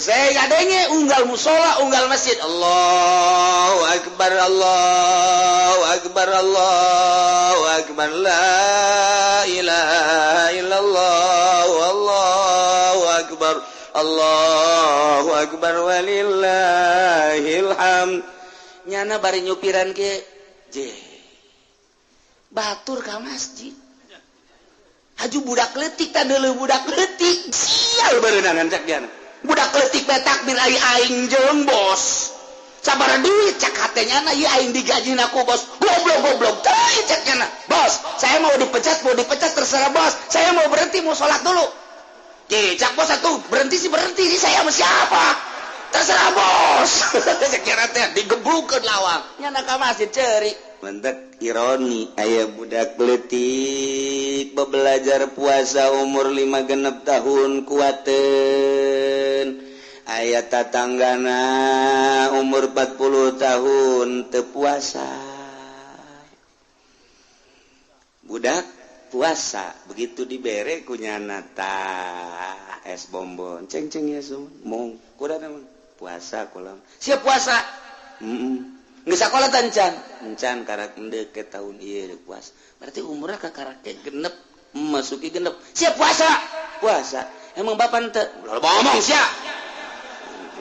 Terus saya ngadenge unggal musola, unggal masjid. Allahu akbar, Allahu akbar, Allahu akbar, la ilaha illallah, Allahu akbar, Allahu akbar, walillahil hamd. Nyana bari nyupiran ke je batur ka masjid. Haju budak leutik tah, deuleu budak leutik sial beunangan cak diana. Budak leutik bae takbir, ai aing jeung bos. Sabaraha duit cak hate nyana, ieu aing digaji ku bos. Goblok goblok teuing cak nyana. Bos, saya mau dipecat terserah bos. Saya mau berhenti, mau sholat dulu. Ye, cak bos atuh berhenti sih berhenti, ini saya sama siapa? Terserah bos. Cak nyana teh digebrukeun lawang. Nyana ka masjid ceurik. Mentek ironi, aya budak leutik belajar puasa umur 5 genep tahun kuateun, aya tatanggana umur 40 tahun teu puasa. Budak puasa begitu dibere ku nyana tah es bonbon, ceng ceng ya mong kuda emang puasa kula siap puasa. Nggak sekolah encan encan, karak endek ke tahun ieu puasa, berarti umurnya kakarak genep, masuki genep. Siap puasa, puasa emang bapak ente lalu ngomong siap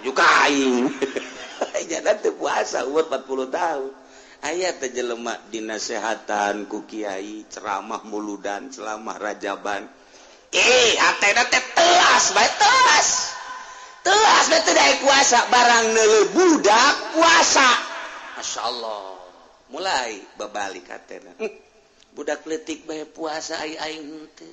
juga aing jangan teu puasa umur 40 tahun. Aya teh jelema dinasehatan ku kiai, ceramah muludan, ceramah rajaban, eh hatena teh telas bae, telas telas bae teu daek puasa. Barang neuleuh budak puasa, Masya Allah, mulai babalik hatena. Budak leutik bae puasa, ai aing henteu.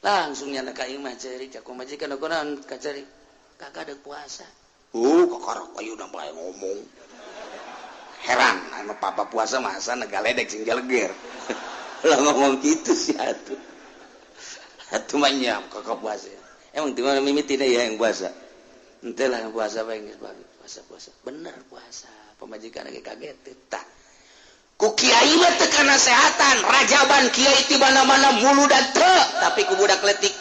Langsung nyana ka imah ceurik, cak majikan kunaon ka ceurik, kakak deuk puasa. Kakarak ayeuna bae ngomong. Heran anu papa puasa masa negaledek sing jaleger lah ngomong gitu sih. Atuh atuh mah nya kakak puasa emang di mana mimitina ya yang puasa? Ente lah yang puasa bae, geus puasa, puasa bener puasa. Pamajikan lagi kaget tah ku kiai mah teu nasehatan, rajaban kiai ti mana-mana, muludan teu, tapi ku budak leutik.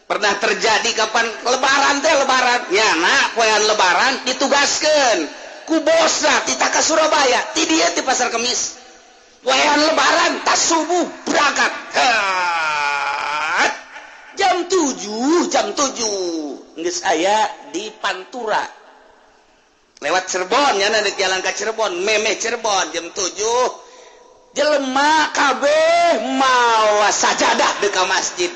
Pernah terjadi kapan lebaran teh, lebaran ya nak poean lebaran ditugaskeun ku bosna titah ka Surabaya, ti dieu ti Pasar Kemis poean lebaran tas subuh berangkat. Hat. Jam 7, jam 7 geus aya di Pantura lewat Cirebon ya, di jalan ke Cirebon, memeh Cirebon, jam 7 jelema kabeh mawa sajadah deuk ka masjid.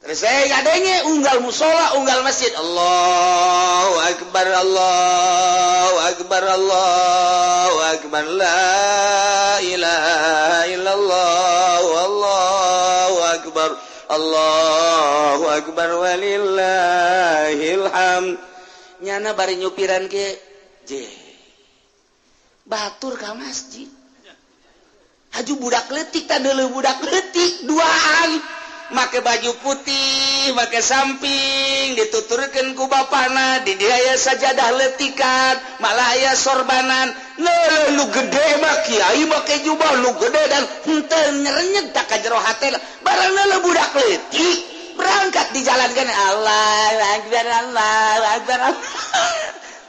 Terus saya ngadenge unggal musola, unggal masjid. Allahu akbar, Allahu akbar, Allahu akbar, la ilaha illallah, Allahu akbar, Allahu akbar, walillahil hamd. Nyana bari nyupiran ke je batur ka masjid. Haju budak leutik tah, deuleuh budak leutik duaan make baju putih, make samping, dituturkeun ku bapana, di dieu aya sajadah leutikan, malah aya sorbanan. Neuleuh nu gede mah kiai make jubah nu gede dan henteu nyerenyeg tak ka jero hate. Barang neuleuh budak leutik berangkat di jalan kan, Allah akbar, Allah akbar,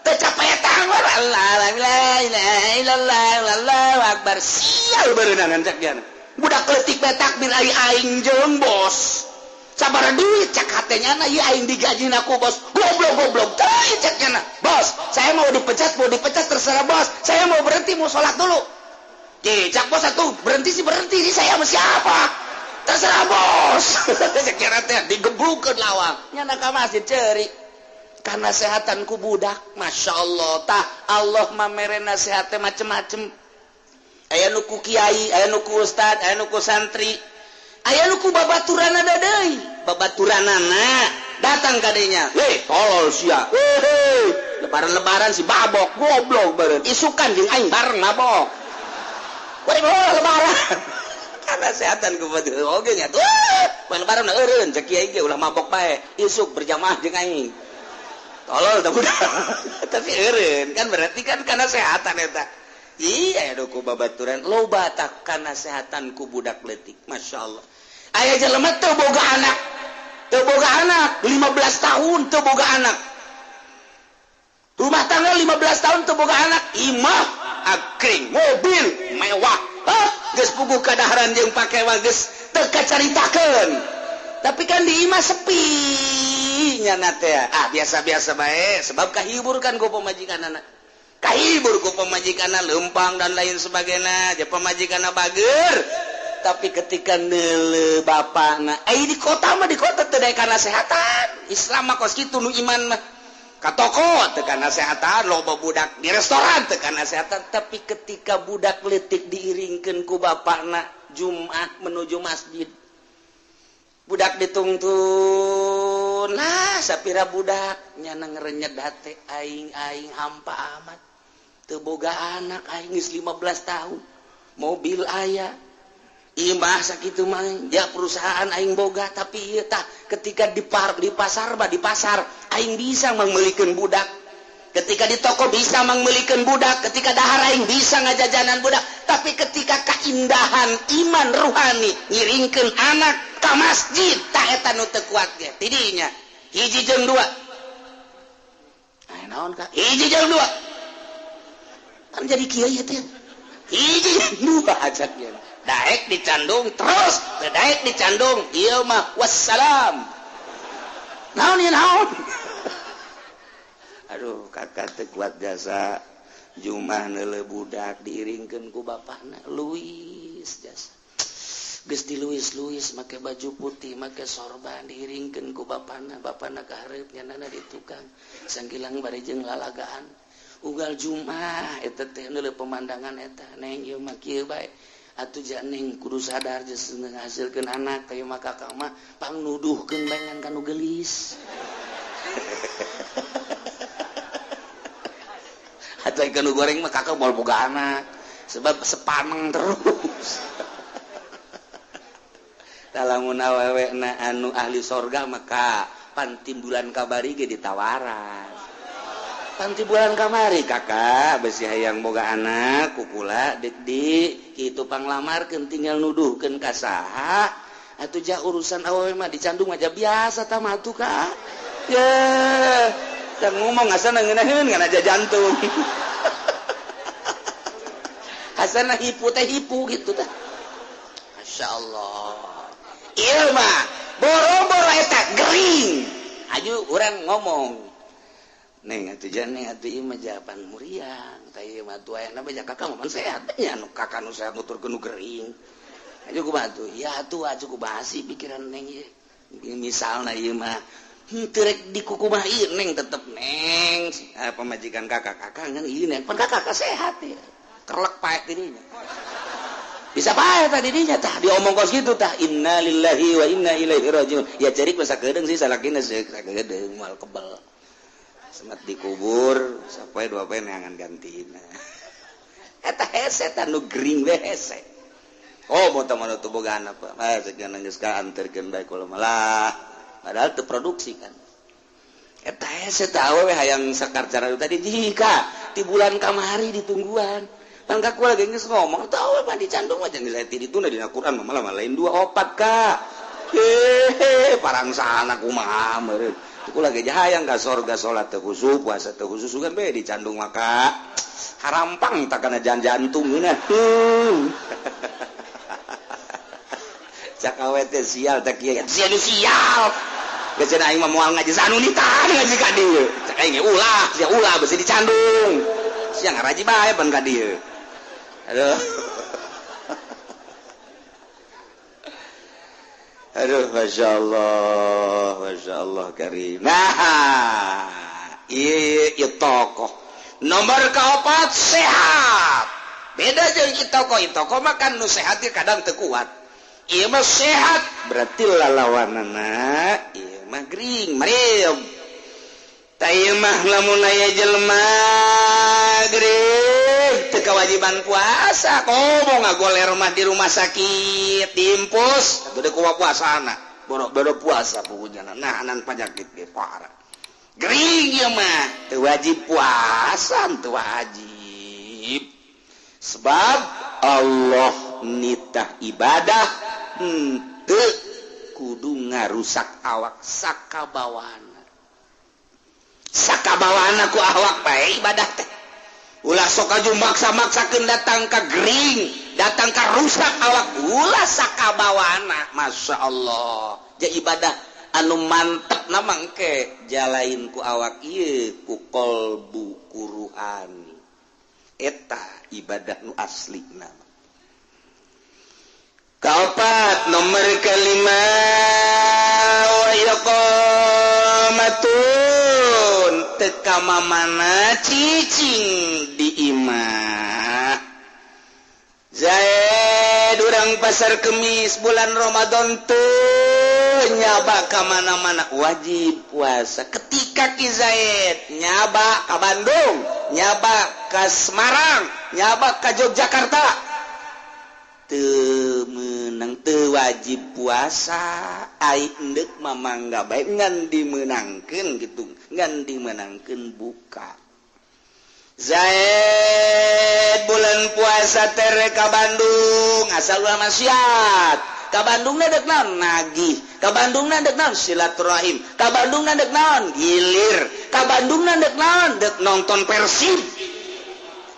teu capek Allah, la ilaha illallah, Allahu akbar. Sial beunangan cak diana. Budak leutik bae takbir, ai aing jeung bos. Sabaraha duit cak hate nyana, ieu aing digaji ku bos. Goblok goblok teuing cak nyana. Bos, saya mau dipecat terserah bos. Saya mau berhenti, mau sholat dulu. Ye, cak bos atuh berhenti sih berhenti, ini saya sama siapa? Terserah bos. Cak nyana teh digebrukeun lawang. Nyana ka masjid ceurik karena sehatan ku budak. Masya Allah tah Allah mamere nasihatnya macem-macem. Aya nu ku kiai, aya nu ku ustad, aya nu ku santri, aya nu ku babaturanana deui. Babaturanana datang kadenya, "Hei, tolol sia, hei, lebaran-lebaran si babok goblok beureun, isukan jeung aing bareng mabok. Wah, lebaran karena sehatan ku batur oge nya tuh. Lebaran eureun cek kiai ge ulah mabok bae, isuk berjamaah jeung aing." Tolol tah budak, tapi eureun kan, berarti kan karena sehatan eta. Iya, ku babaturan loba tak nasehatan ku budak leutik. Masya Allah, aya jelema teu boga anak, teu boga anak 15 tahun. tahun teu boga anak. Rumah tangga 15 tahun teu boga anak, imah akring, mobil mewah. Hah, geus puguh kadaharan jeung pake mah geus teu kacaritakeun. Tapi kan di imah sepi nyana teh. Ah, biasa-biasa bae sebab kahibur kan ku pamajikanana. Kahibur ku pamajikanna lempang dan lain sebagainya, ja pamajikanna bager. Tapi ketika neuleuh bapana, di kota mah di kota teu daek nasehatan. Islam mah kos kitu nu iman mah. Ka toko teu nasehatan, loba budak di restoran teu nasehatan, tapi ketika budak leutik diiringkeun ku bapana Jumat menuju masjid. Budak ditungtun, lah sapira budak nyana ngerenyet hate aing-aing hampa amat. Teu boga anak aing geus 15 tahun. Mobil aya. Imah sakitu mah ya perusahaan aing boga, tapi ieu tah ketika di pasar mah di pasar aing bisa mangmeulikeun budak. Ketika di toko bisa mangmeulikeun budak, ketika dahar aing bisa ngajajanan budak, tapi ketika keindahan iman ruhani ngiringkeun anak ka masjid tah eta nu teu kuat ge tidinya. 1 jeung 2. Aya naon ka? 1 jeung 2. Kan jadi kieu ieu teh. 1 jeung 2 ajak ge. Daek dicandung terus, teu daek dicandung, ieu mah wassalam. Naon ieu naon? Aduh, kakak teu kuat jasa. Jumah neuleuh budak diiringkeun ku bapana, Luis jasa. Geus di Luis-Luis make baju putih, make sorban diiringkeun ku bapana, bapana ka hareup nyanana di tukang. Sanggilang bari jeung lalagaan. Ugal Jumat eta teh neuleuh pemandangan eta, neng ieu mah kieu bae. Atuh ja neng kudu sadar geus ngahasilkeun anak kayu mah kakak mah pangnuduhkeun bae ngan kanu geulis. Atuh kanu goreng mah kakak moal boga anak sebab sepaneng terus. Tah lamun awewe na anu ahli sorga maka pantimbulan kabari ge ditawaran. Panti bulan kamari kakak besi hayang boga anak kukula dek di kitu panglamarkeun tinggal nuduhkeun ka saha atuh ja urusan awewe mah dicandung aja biasa tah mah atuh kak ye tah ngomong asana ngeunaheun ngan aja jantung asana hipu teh hipu gitu tah masyaallah ieu mah boro-boro eta gering aju urang ngomong neng atuh jane atuh ieu mah jawaban muriang tah ieu mah atuh ayana bae kakak mah sehat nya nu kakak nu sehat nuturkeun nu gering aju kumaha atuh ya atuh aju kumaha sih pikiran neng ieu misalna ieu mah henteu rek dikukumaha ieu neng tetep neng pamajikan kakak-kakak ngan ieu neng pan kakak sehat ya kerlek paek dirinya bisa pae tadi dinya tah diomong kos kitu tah innalillahi wa inna ilaihi rajiun ya cerik mah sakedeung sih salakina sakedeung moal kebel semat dikubur sampai dua poe neangan gantina eta hese tah nu gering we hese oh mau teh mah teu boga anak mah sekian geus ka anterkeun bae kula malah padahal teu produksi kan eta hese tah awewe hayang sakarcara tadi jika ti bulan kamari ditungguan pan ka kula ge geus ngomong tah awewe mah dicandung mah jeung geus ti dituna dina Quran mah malah lain 2 4 ka hehe parangsana kumaha meureun ku lagi hayang ka sorga salat teu khusyuk puasa teu khusyuk sugan bae dicandung maka harampang tak kana jantung geunah cak awe teh sial teh kieu sia nu sial geus cenah aing mah moal ngaji anu nitahan ngaji ka dieu cak aing ge ulah sia ulah besi dicandung sia ngaraji bae pan ka dieu aduh aduh masya Allah karim. Nah, ieu tokoh nomor keempat sehat. Beda jeung tokoh, tokoh mah kan nu sehat kadang teu kuat. Ieu mah sehat berarti lalawanana ieu mah gering, marium. Tah ieu mah lamun aya jelema gering teu kewajiban puasa, komo ngagoler mah di rumah sakit diimpus atuh deuk puasana. Boro-boro puasa pugunya nahanan penyakit ge parah. Gering ieu mah teu wajib puasa, teu wajib. Sebab Allah nitah ibadah henteu kudu ngarusak awak sakabawana. Sakabawana ku awak bae ibadah teh. Ulah sok aju maksa-maksakeun datang ka gering, datang ka rusak awak, ulah sakabawana. Masya Allah. Ja ibadah anu mantep na mangke jalain ku awak ieu ku qalbu ku ruhani. Eta ibadah nu aslina. Kaopat nomor kelima wa iqamatun teka mamana cicing di imah. Zaid urang pasar Kemis bulan Ramadan teu nyaba ka mana-mana wajib puasa. Ketika Ki Zaid nyaba ka Bandung, nyaba ka Semarang, nyaba ka Yogyakarta, teu meunang teu wajib puasa. Ai endek mamangga bae ngan dimeunangkeun gitu, ngan dimeunangkeun buka. Zaid bulan puasa tere ka Bandung asal ulah maksiat. Ka Bandungna deuk naon nagih, ka Bandungna deuk naon silaturahim, ka Bandungna deuk naon gilir, ka Bandungna deuk naon deuk nonton Persib.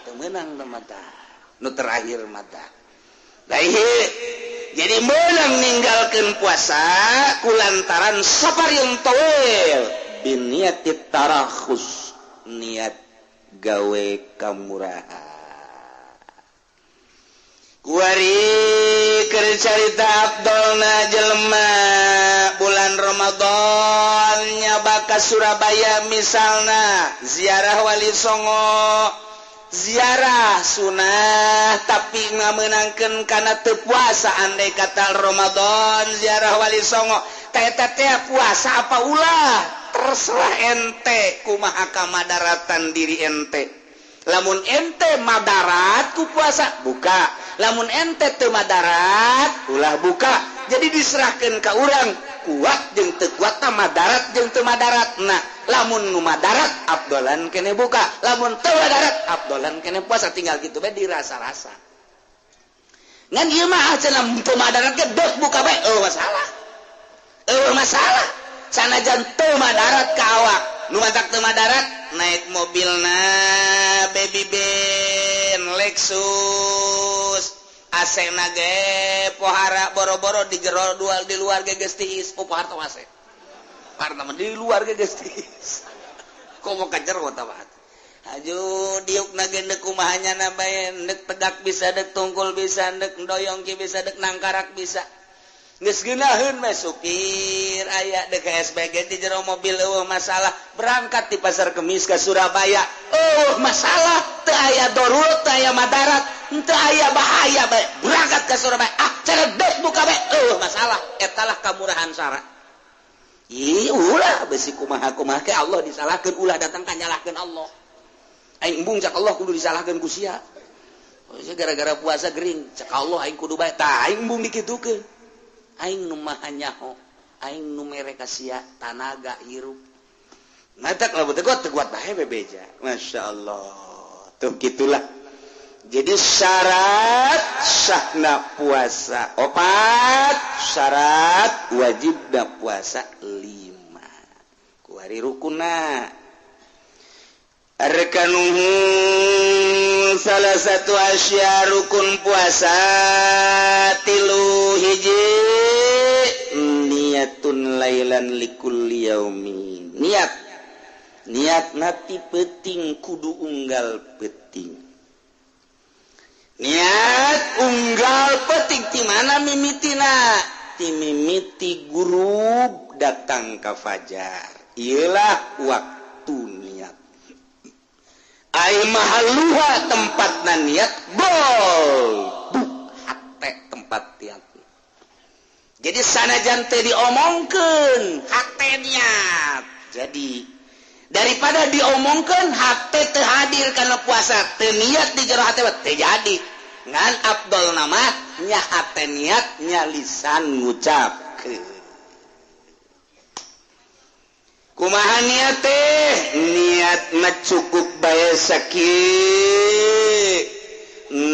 Teu meunang teh mata nu terakhir mata. Jadi meunang ninggalkeun puasa kulantaran safar yang tawil biniati tarakhus, niat gawe kamurahan. Kuari keur carita abdolna jelema bulan Ramadan nyaba ka Surabaya misalna ziarah Wali Songo, ziarah sunah tapi ngamenangkeun kana teu puasa. Andai kata Ramadan ziarah Wali Songo teh teh puasa apa ulah terserah ente kumaha kamadaratan diri ente. Lamun ente madarat ku puasa buka, lamun ente teu madarat ulah buka. Jadi diserahkeun ka urang kuat jeung teu kuat, madarat jeung teu madarat. Nah lamun nu madarat abdolan kene buka, lamun teu madarat abdolan kene puasa, tinggal gitu bae dirasa-rasa. Ngan ieu mah cenah teu madarat ge deuk buka bae eueuh masalah. Eueuh masalah. Sanajan teu madarat ka awak, nu matak teu madarat naik mobilna Baby Ben Lexus, AC na ge pohara boro-boro di jero dual di luar ge geus tiis. Oh pohara teh AC. Karena di luar ge geus tiis. Komo ka jero tah mah. Aju diukna ge deuk kumaha nya bae, deuk tegak bisa, deuk tungkul bisa, deuk doyong ge bisa, deuk nangkarak bisa. Geus geunaheun mah supir aya deuk SBG di jero mobil eueuh masalah, berangkat di pasar Kemis ka Surabaya eueuh masalah, teu aya darurat, teu aya madarat, teu aya bahaya bae, berangkat ka Surabaya ah ceredek buka bae eueuh masalah. Eta lah kamurahan sara. Ih ulah besi kumaha-kumaha ke Allah disalahkeun, ulah datang ka nyalahkeun Allah. Aing embung cak Allah kudu disalahkeun ku sia. Gara-gara puasa gering cak Allah aing kudu bae, tah aing embung dikitukeun. Aing nu maha nyaho, aing nu mere ka sia tanaga hirup. Matak lamun teu kuat teu kuat bae bebeja. Masya Allah. Tuh gitulah. Jadi syarat sahna puasa opat, syarat wajibna puasa 5. Kuari rukunna. Arkanuhu salah satu asya rukun puasa 3 hiji niatun lailan likulli yaumin. Niat niat nati peting kudu unggal peting. Niat unggal peting ti mana mimitina? Ti mimiti gurub datang ka fajar. Ieulah waktu niat. Ai mahaluha tempatna niat gol hate tempat niat. Jadi sanajan teu diomongkeun hate niat. Jadi daripada diomongkeun hate teu hadir kana puasa, teu niat di jero hate teu jadi. Ngan abdol nama nya hate niat nya lisan ngucapkeun. Kumaha niat teh? Niat mah cukup bae sakieu.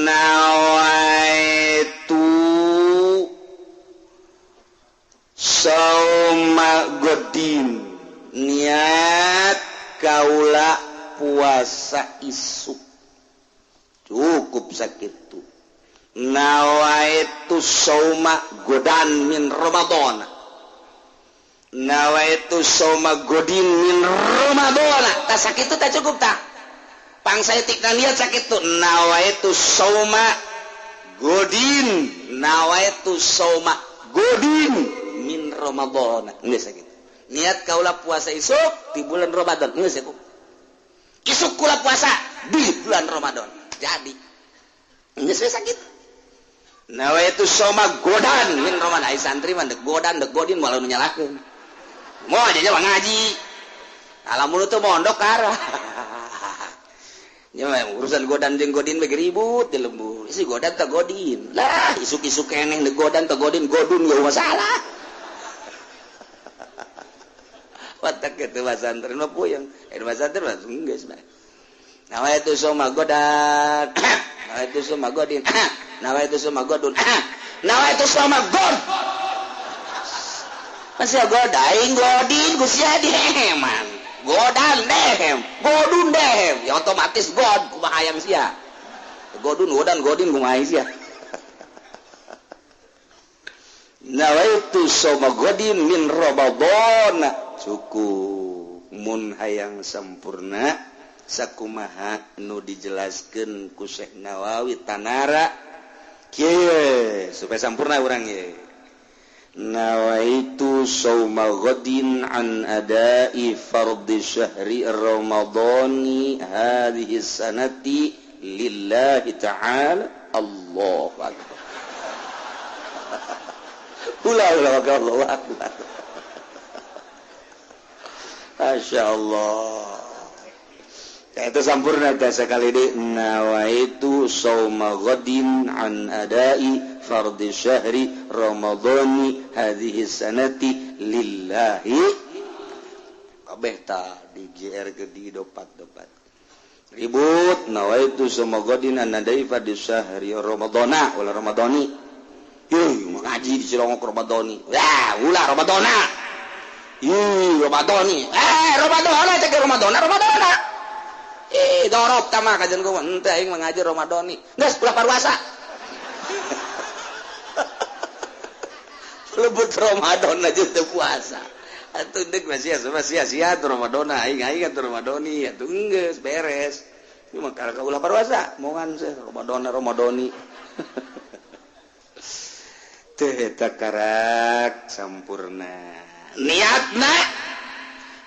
Nawaitu sauma godin. Niat Kaula puasa isuk cukup sakitu nawaitu sauma godan min Ramadan nawaitu sauma godin min Ramadan tak sakitu tak cukup tak pangsaeutik niat sakitu nawaitu sauma godin nawaitu sauma godin min Ramadan geus sakitu niat kaula puasa isuk di bulan Ramadan geus sakitu isuk kula puasa di bulan Ramadan jadi geus sakitu nawaitu sauma godan min Ramadan ai santri mah deuk godan deuk godin moal nu nyalakeun moal aja mah ngaji alamun teu mondok arah nya urusan godan jeung godin bagi ribut di lembur isi godan teh godin lah isuk-isuk keneh deuk godan teh godin godun gak masalah watak kitu santri mah puyeng eta santri mah geus bae nawaitu sauma godan nawaitu sauma godin nawaitu sauma godun nawaitu sauma god masih godaing godin ku sia diheman godan dehem godun dehem ya otomatis god kumaha hayang sia godun godan godin kumaha sia nawaitu sauma godin min Ramadan cukup mun hayang sampurna sakumaha nu dijelaskeun ku Syekh Nawawi tanara kieu supaya sampurna urang ye nawaitu sauma ghadin an adai fardhi syahri ramadhani hadhihi sanati lillahi ta'ala Allahu akbar ulah ulah Allahu akbar Masya Allah itu sampurna teh sekali deui nawaitu sauma ghadin an adai fardhi syahri ramadhani hadhihi sanati lillahi kabeh ta di GR ke di dopat-dopat ribut nawaitu sauma ghadin an adai fardhi syahri ramadhana ulah ramadhani yeuh ngaji di Cilongok ramadhani wah ulah ramadhana yuh ramadhani ramadhana cek ramadhana ramadhana dorop tama kajian gua henteu aing mengaji Ramadhani geus ulah paruasa lebut Ramadan aja teu puasa atuh deuk masih sia-sia Ramadan aing aing atuh Ramadhani atuh geus beres ieu mah ka ulah paruasa mongan seh Ramadan Ramadhani teh eta karak sampurna niatna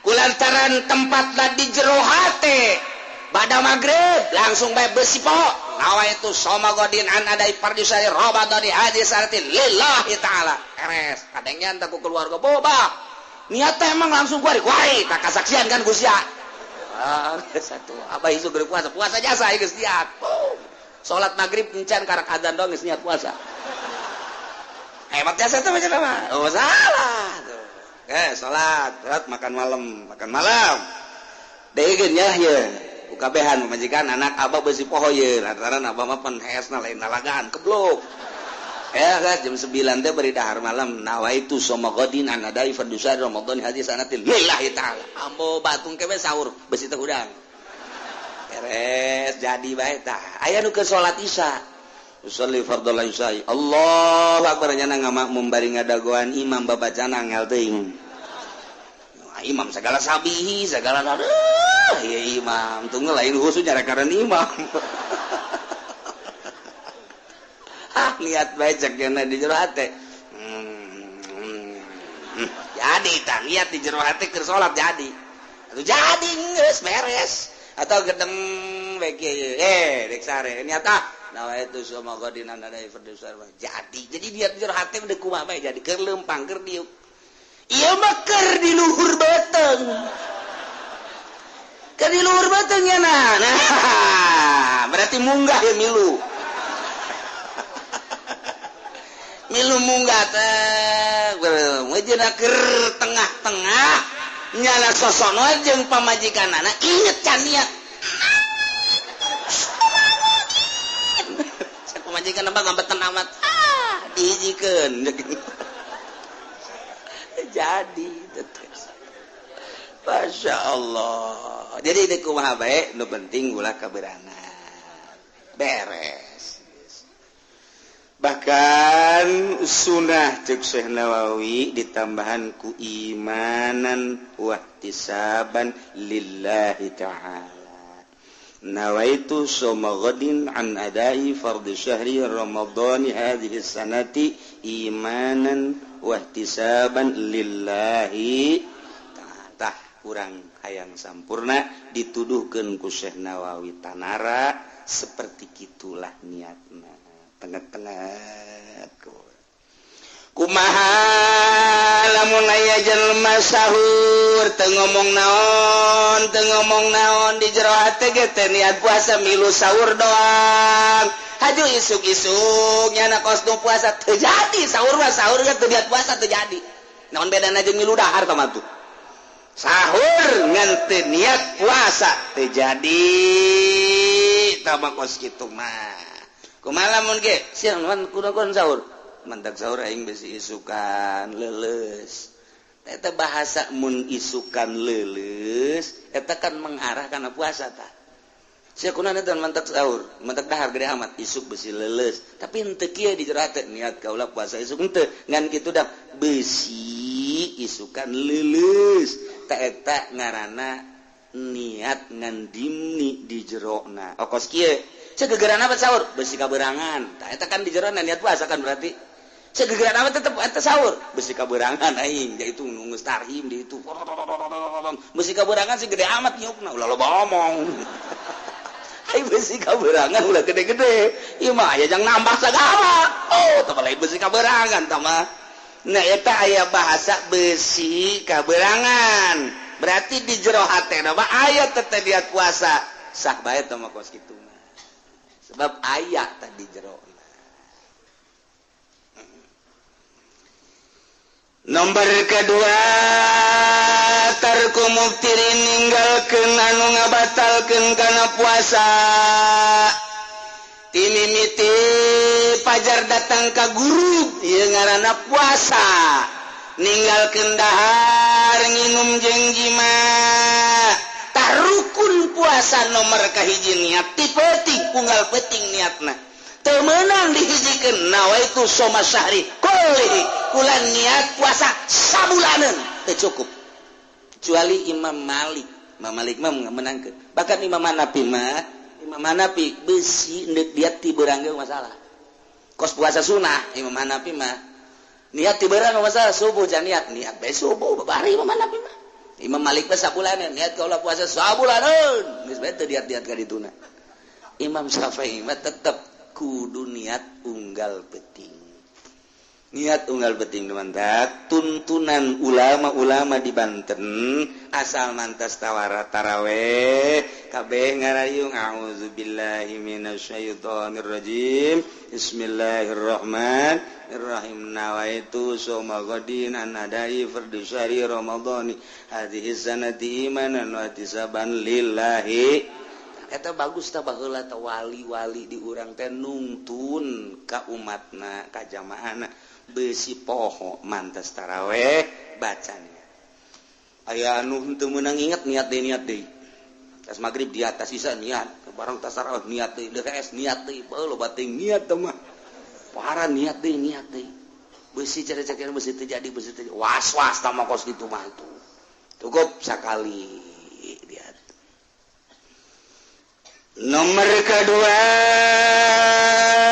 kulantaran tempatna di jero hate bada maghrib langsung bae besi po nawaitu sauma godin an adai fardhi syahri ramadhani hadhihi sanati lillahi ta'ala beres kadengnya ku keluarga boba niat teh emang langsung kuari kuari tak kasaksian kan ku sia ah satu abah isu geus puasa puasa jasa geus niat salat maghrib encan karak adzan doang geus niat puasa hebat jasa teh macam apa oh salah tuh salat salat makan malam deui nya ye kabehan pamajikan anak abah besi poho ye lantaran abah mah pan hesna lain lalagaan keblok ya guys jam 9 teh bari dahar malam nawaitu sauma ghadin an adai fardhu syahri ramadhan hadis sanatil lillahi ta'ala ambo batung kebe sahur besi teh hudang beres jadi bae tah aya nu keur salat isya usolli fardhol isya Allahu akbar nya ngamakmum bari ngadagoan imam babacana angel teuing imam segala sabihi segala aduh ya imam tunggu lain khusus nyarakaran imam ah niat bae cek cenah di jero hate jadi tah niat di jero hate keur salat jadi atuh jadi geus beres atau gedeng bae kieu rek sare niat ah nawaitu sauma ghadin an adai fardhu jadi niat di jero hate deuk kumaha bae jadi keur leumpang keur diuk ieu mah keur di luhur beuteung. Keur di luhur beuteung nya nah. Nah, berarti munggah ya milu. Milu munggah teh wejeuna keur tengah-tengah nyala sosono jeung pamajikanana inget can niat. Pamajikan apa ngambetan amat. Ah, dihijikeun. Jadi tetes. Masya Allah. Jadi ini kumaha bae, nu penting ulah kaberangan. Beres. Bahkan sunnah cek Syekh Nawawi ditambahan ku imanan wahtisaban lillahi ta'ala. Nawaitu soma ghadin an adai fardhi syahri ramadhani hadhihi sanati imanan wahtisaban lillahi ta'ala. Kurang hayang sampurna dituduhkeun ku Syekh Nawawi tanara seperti kitulah niatna. Tengah-tengah kumaha lamun aya jelema sahur teu ngomong naon di jero hate ge teh niat puasa milu sahur doang. Haju isuk-isuk nyana kos nu puasa teu jadi sahur mah sahur ge teu niat puasa teu jadi. Naon bedana jeung milu dahar tah mah tuh. Sahur ngan teu niat puasa teu jadi tah mah kos kitu mah. Kumaha lamun ge siang man kudu sahur. Mantak sahur aing besi isukan leuleus. Eta bahasa mun isukan leuleus eta kan mengarah kana puasa tah. Sia kunaon eta mantak sahur, mantak dahar gede amat isuk besi leuleus. Tapi henteu kieu di jero hate niat kaula puasa isuk henteu ngan kitu dah besi isukan leuleus. Ta eta ngaranna niat ngan dimni di jerona. Okos kieu segegeran apa sahur besi kaberangan. Tah eta kan di jerona niat puasa kan berarti. Segegeran apa tetep eta sahur besi kaberangan aing ja itu nunggu tarhim di itu. Besi kaberangan sih gede amat nyukna ulah loba omong. Ai besi kaberangan ulah gede-gede. Ieu mah aya jang nambah sagala. Oh, tah lain besi kaberangan tah mah. Nah eta aya bahasa besi kaberangan. Berarti di jero hatena mah aya teteh niat puasa. Sah bae tah mah kos kitu. Sebab ayat tadi jero. Nomor kedua tarku muftirin ninggalkeun anu ngabatalkeun kana puasa. Timimiti pajar datang ka guru ieu ngaranna puasa. Ninggalkeun dahar nginum jeung jima. Tarukun puasa nomor kahiji niat ti peuting unggal peuting niatna teu meunang dihijikeun nawaitu soma syahri kullihi kula niat puasa sabulaneun teu cukup kecuali Imam Malik. Imam Malik mah meunangkeun bahkan Imam Hanafi mah Imam Hanafi besi deuk diat ti beurang ge masalah kos puasa sunah Imam Hanafi mah niat ti beurang masalah subuh jan niat niat bae subuh babari Imam Hanafi mah. Imam Malik mah sabulaneun niat kaula puasa sabulaneun geus bae teu diat-diat ka dituna. Imam Syafi'i mah tetep kudu niat unggal peuting. Niat unggal peuting mantap tuntunan ulama-ulama di Banten asal mantas tawara taraweh kabeh ngarayung auzubillahi minasyaitonir rajim bismillahirrahmanirrahim nawaitu soma ghadin an adai fardhu syahri ramadhani hadhihi sanati imanan wa ihtisaban lillahi. Eta bagus tah baheula tah wali-wali di urang teh nungtun ka umatna ka jamaahna besi poho mantas taraweh bacanya. Aya anu henteu meunang inget niat deui tas magrib di atas sisa niat barang tas taraweh niat deui DKS niat deui loba teuing niat teh mah parah niat deui besi cara-cara besi teu jadi besi teu was-was tah mah kos kitu mah tuh cukup sakali dia. Nomor kedua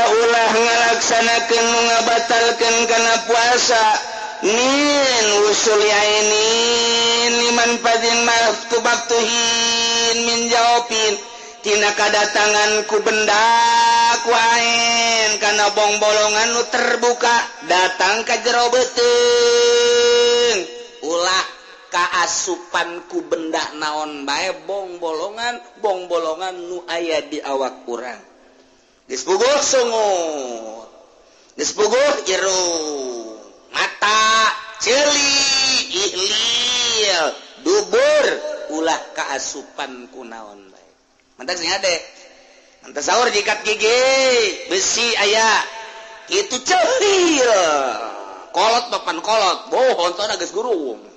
ulah ngalaksanakeun nu ngabatalkeun kana puasa min usul ainin liman fadin maftubatuhin min jawabin tina kadatangan ku benda ku ain kana bongbolongan nu terbuka datang ka jero beuteung ulah kaasupan ku benda naon bae bongbolongan nu aya di awak urang geus puguh sungut geus puguh irung mata ceuli ihlil dubur ulah kaasupan ku naon bae mantak sing ade mantak sahur jikat gigi besi aya kitu ceulil kolot papan kolot bohon tona geus gurung.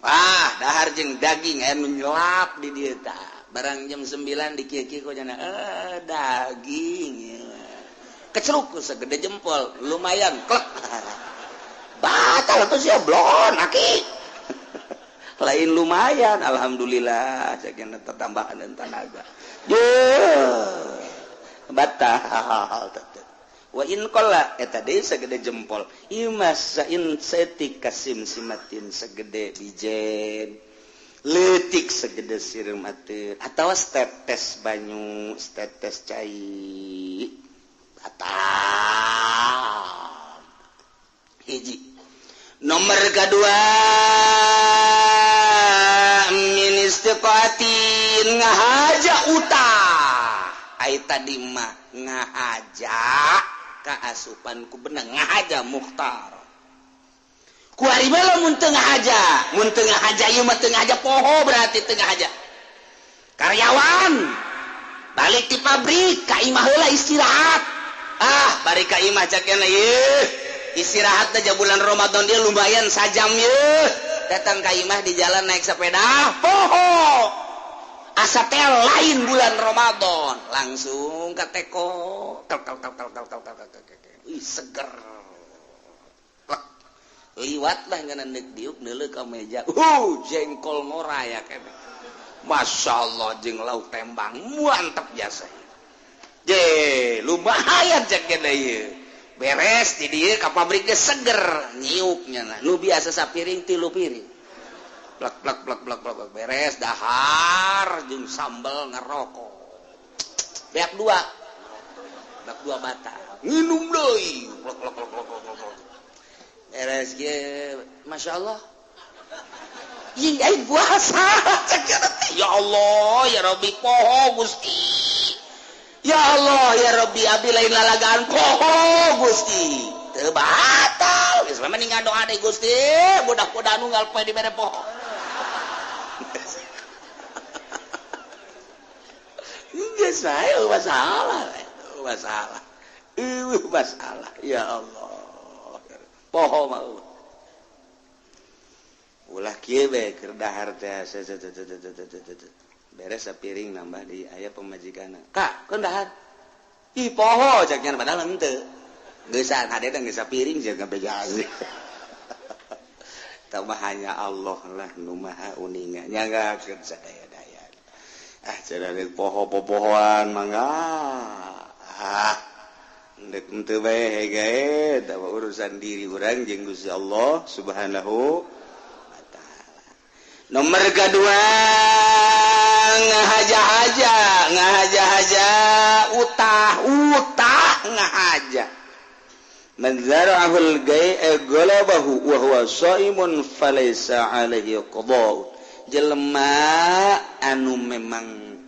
Wah, dahar jeung daging aya nu nyelap di dieu tah. Barang jam 9 di kieu-kieu kok cenah daging. Keceruk segede jempol, lumayan klek. Batal tuh sia blon aki. Lain lumayan, alhamdulillah sakieu tambahan tenaga. Ye. Batal tetep. Wa in qalla eta deui segede jempol. Ieu mah sain setik kasim simatin segede bijen. Leutik segede sireum ateun atawa setetes banyu, setetes cai. Batal. Hiji. Nomor kedua min istiqatin ngahaja utah. Ai tadi mah ngahaja kaasupan ku benang ngahaja mukhtar. Ku ari mah lamun teu ngahaja, mun teu ngahaja ieu mah teu ngahaja poho berarti teu ngahaja. Karyawan balik ti pabrik ka imah heula istirahat. Ah, bari ka imah cakena ieu. Istirahat aja bulan Ramadan dia lumayan sajam ieu. Datang ka imah di jalan naik sepeda, poho. Asa teh lain bulan Ramadan, langsung ka teko. Tel tel tel tel tel tel tel. Ih, seger. Plek. Liwat lah ngeunah deuk diuk neuleuh ka meja. Jengkol ngora ya kene. Masya Allah jeung lauk tembang mantep jasa. Je, lumayan cek kene ieu. Beres di dieu ka pabrik ge seger nyiuknya nah. Nu biasa sapiring 3 piring. Plek plek plek plek plek beres dahar jeung sambel ngerokok. Beak dua. Beak dua batal. Nginum deui. Plek plek plek plek plek. Beres ge Masya Allah. Ih, aing puasa. Ya Allah, ya Rabbi poho Gusti. Ya Allah, ya Rabbi abi lain lalagaan poho Gusti. Teu batal. Geus mah mending ngadoa deui Gusti, budak-budak nunggal poe dibere poho. Geus bae masalah, masalah. Masalah ya Allah. Poho mah. Ulah kieu bae keur dahar teh beres sapiring nambah di aya pamajikanna. Kak, keun dahar. Ih poho cek nya padahal henteu. Geusan hade teh geus sapiring sia ngabejaan. Tah mah hanya Allah lah nu maha uninga nyanggakeun sadaya-daya. Ah cenah poho popohoan mangga. Ah ndek henteu bae gae tah urusan diri urang jeung Gusti Allah Subhanahu. Nomor kedua ngahaja-haja, ngahaja-haja utah, utah ngahaja. Man zara'ahul gai'a galabahu wa huwa shaimun falaysa alaihi qada. Jelema anu memang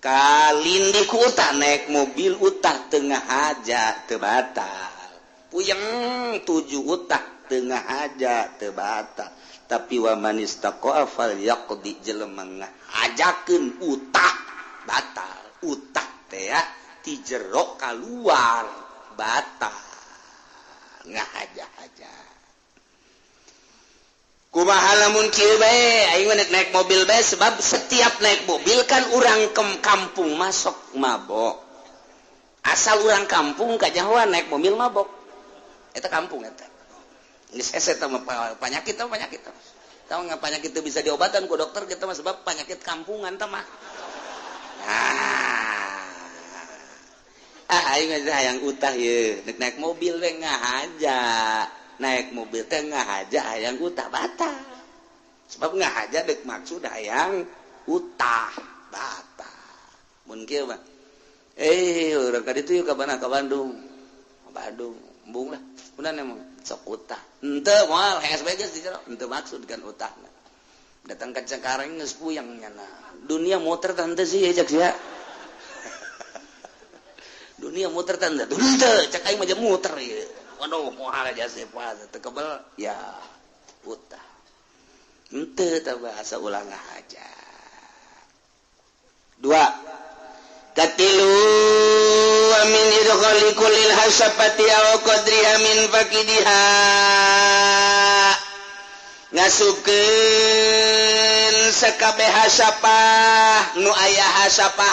kalindih ku utah naik mobil utah teu ngahaja teu batal. Puyeng 7 utah teu ngahaja teu batal. Tapi wa man istaqa'a fal yaqdi jelema ngahajakeun utah batal. Utah teh ya ti jero kaluar batal ngahaja-haja. Kumaha lamun kieu bae aing mah naik mobil bae sebab setiap naik mobil kan urang ke kampung masuk mabok. Asal urang kampung kajahoan naik mobil mabok. Eta kampung eta. Geus hese tah mah penyakit tah penyakit. Tahu nggak penyakit itu bisa diobatan ku dokter kita mah sebab penyakit kampungan tah mah. Ah aing mah hayang utah ye, nek naik mobil we ngahaja. Naik mobil teh ngahaja hayang utah batal. Sebab ngahaja dek maksud hayang utah batal. Mun kieu mah urang ka ditu ka mana ka Bandung. Bandung, embung lah. Udah emang sok utah. Henteu moal hees bae geus di jero, henteu maksud kan utahna. Datang ka Cengkareng geus puyeng nyana. Dunia muter tah henteu sih cek sia. Dunia muter tah henteu. Henteu cek aing mah muter ieu. Waduh moal aja sepa teu kebel ya utah. Henteu tah bahasa ulang aja. Dua. Katilu min idkhali kullil hasabati aw qadriha min faqidiha. Ngasupkeun sakabeh hasapah nu aya hasapahan,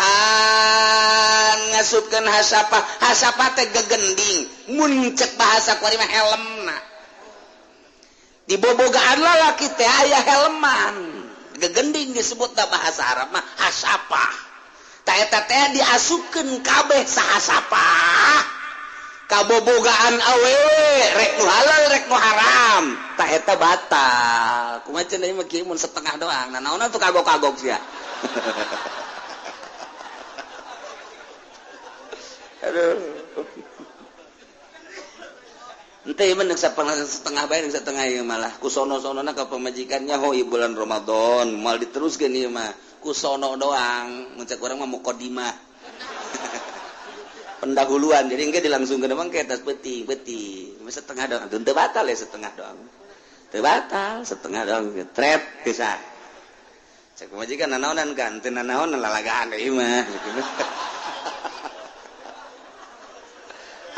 ngasupkeun hasapah, hasapah teh gegending mun cek bahasa kuari mah helmna. Dibobogaan lalaki teh aya helman, gegending disebutna bahasa Arab mah hasapah. Ta eta teh diasupkeun kabeh sahasapah kabobogaan awewe, rek nu halal rek nu haram, tah eta batal. Kumaha cenah ieu mah kieu mun setengah doang. Nah naonna tuh kagok-kagok sia. Aduh. Ente ieu mah setengah bae, setengah ieu malah ku sono-sonona ka pamajikannya ho ieu bulan Ramadan, moal diteruskeun ieu mah ku sono doang, mun cek urang mah muqaddimah. Pendahuluan, jadi enggak dilangsungkeun emang ke atas peuting peuting setengah doang, teu batal ya setengah doang, teu batal setengah doang, trep bisa. Cek pamajikan nanaonan kan, teu nanaonan lalagaan deui mah.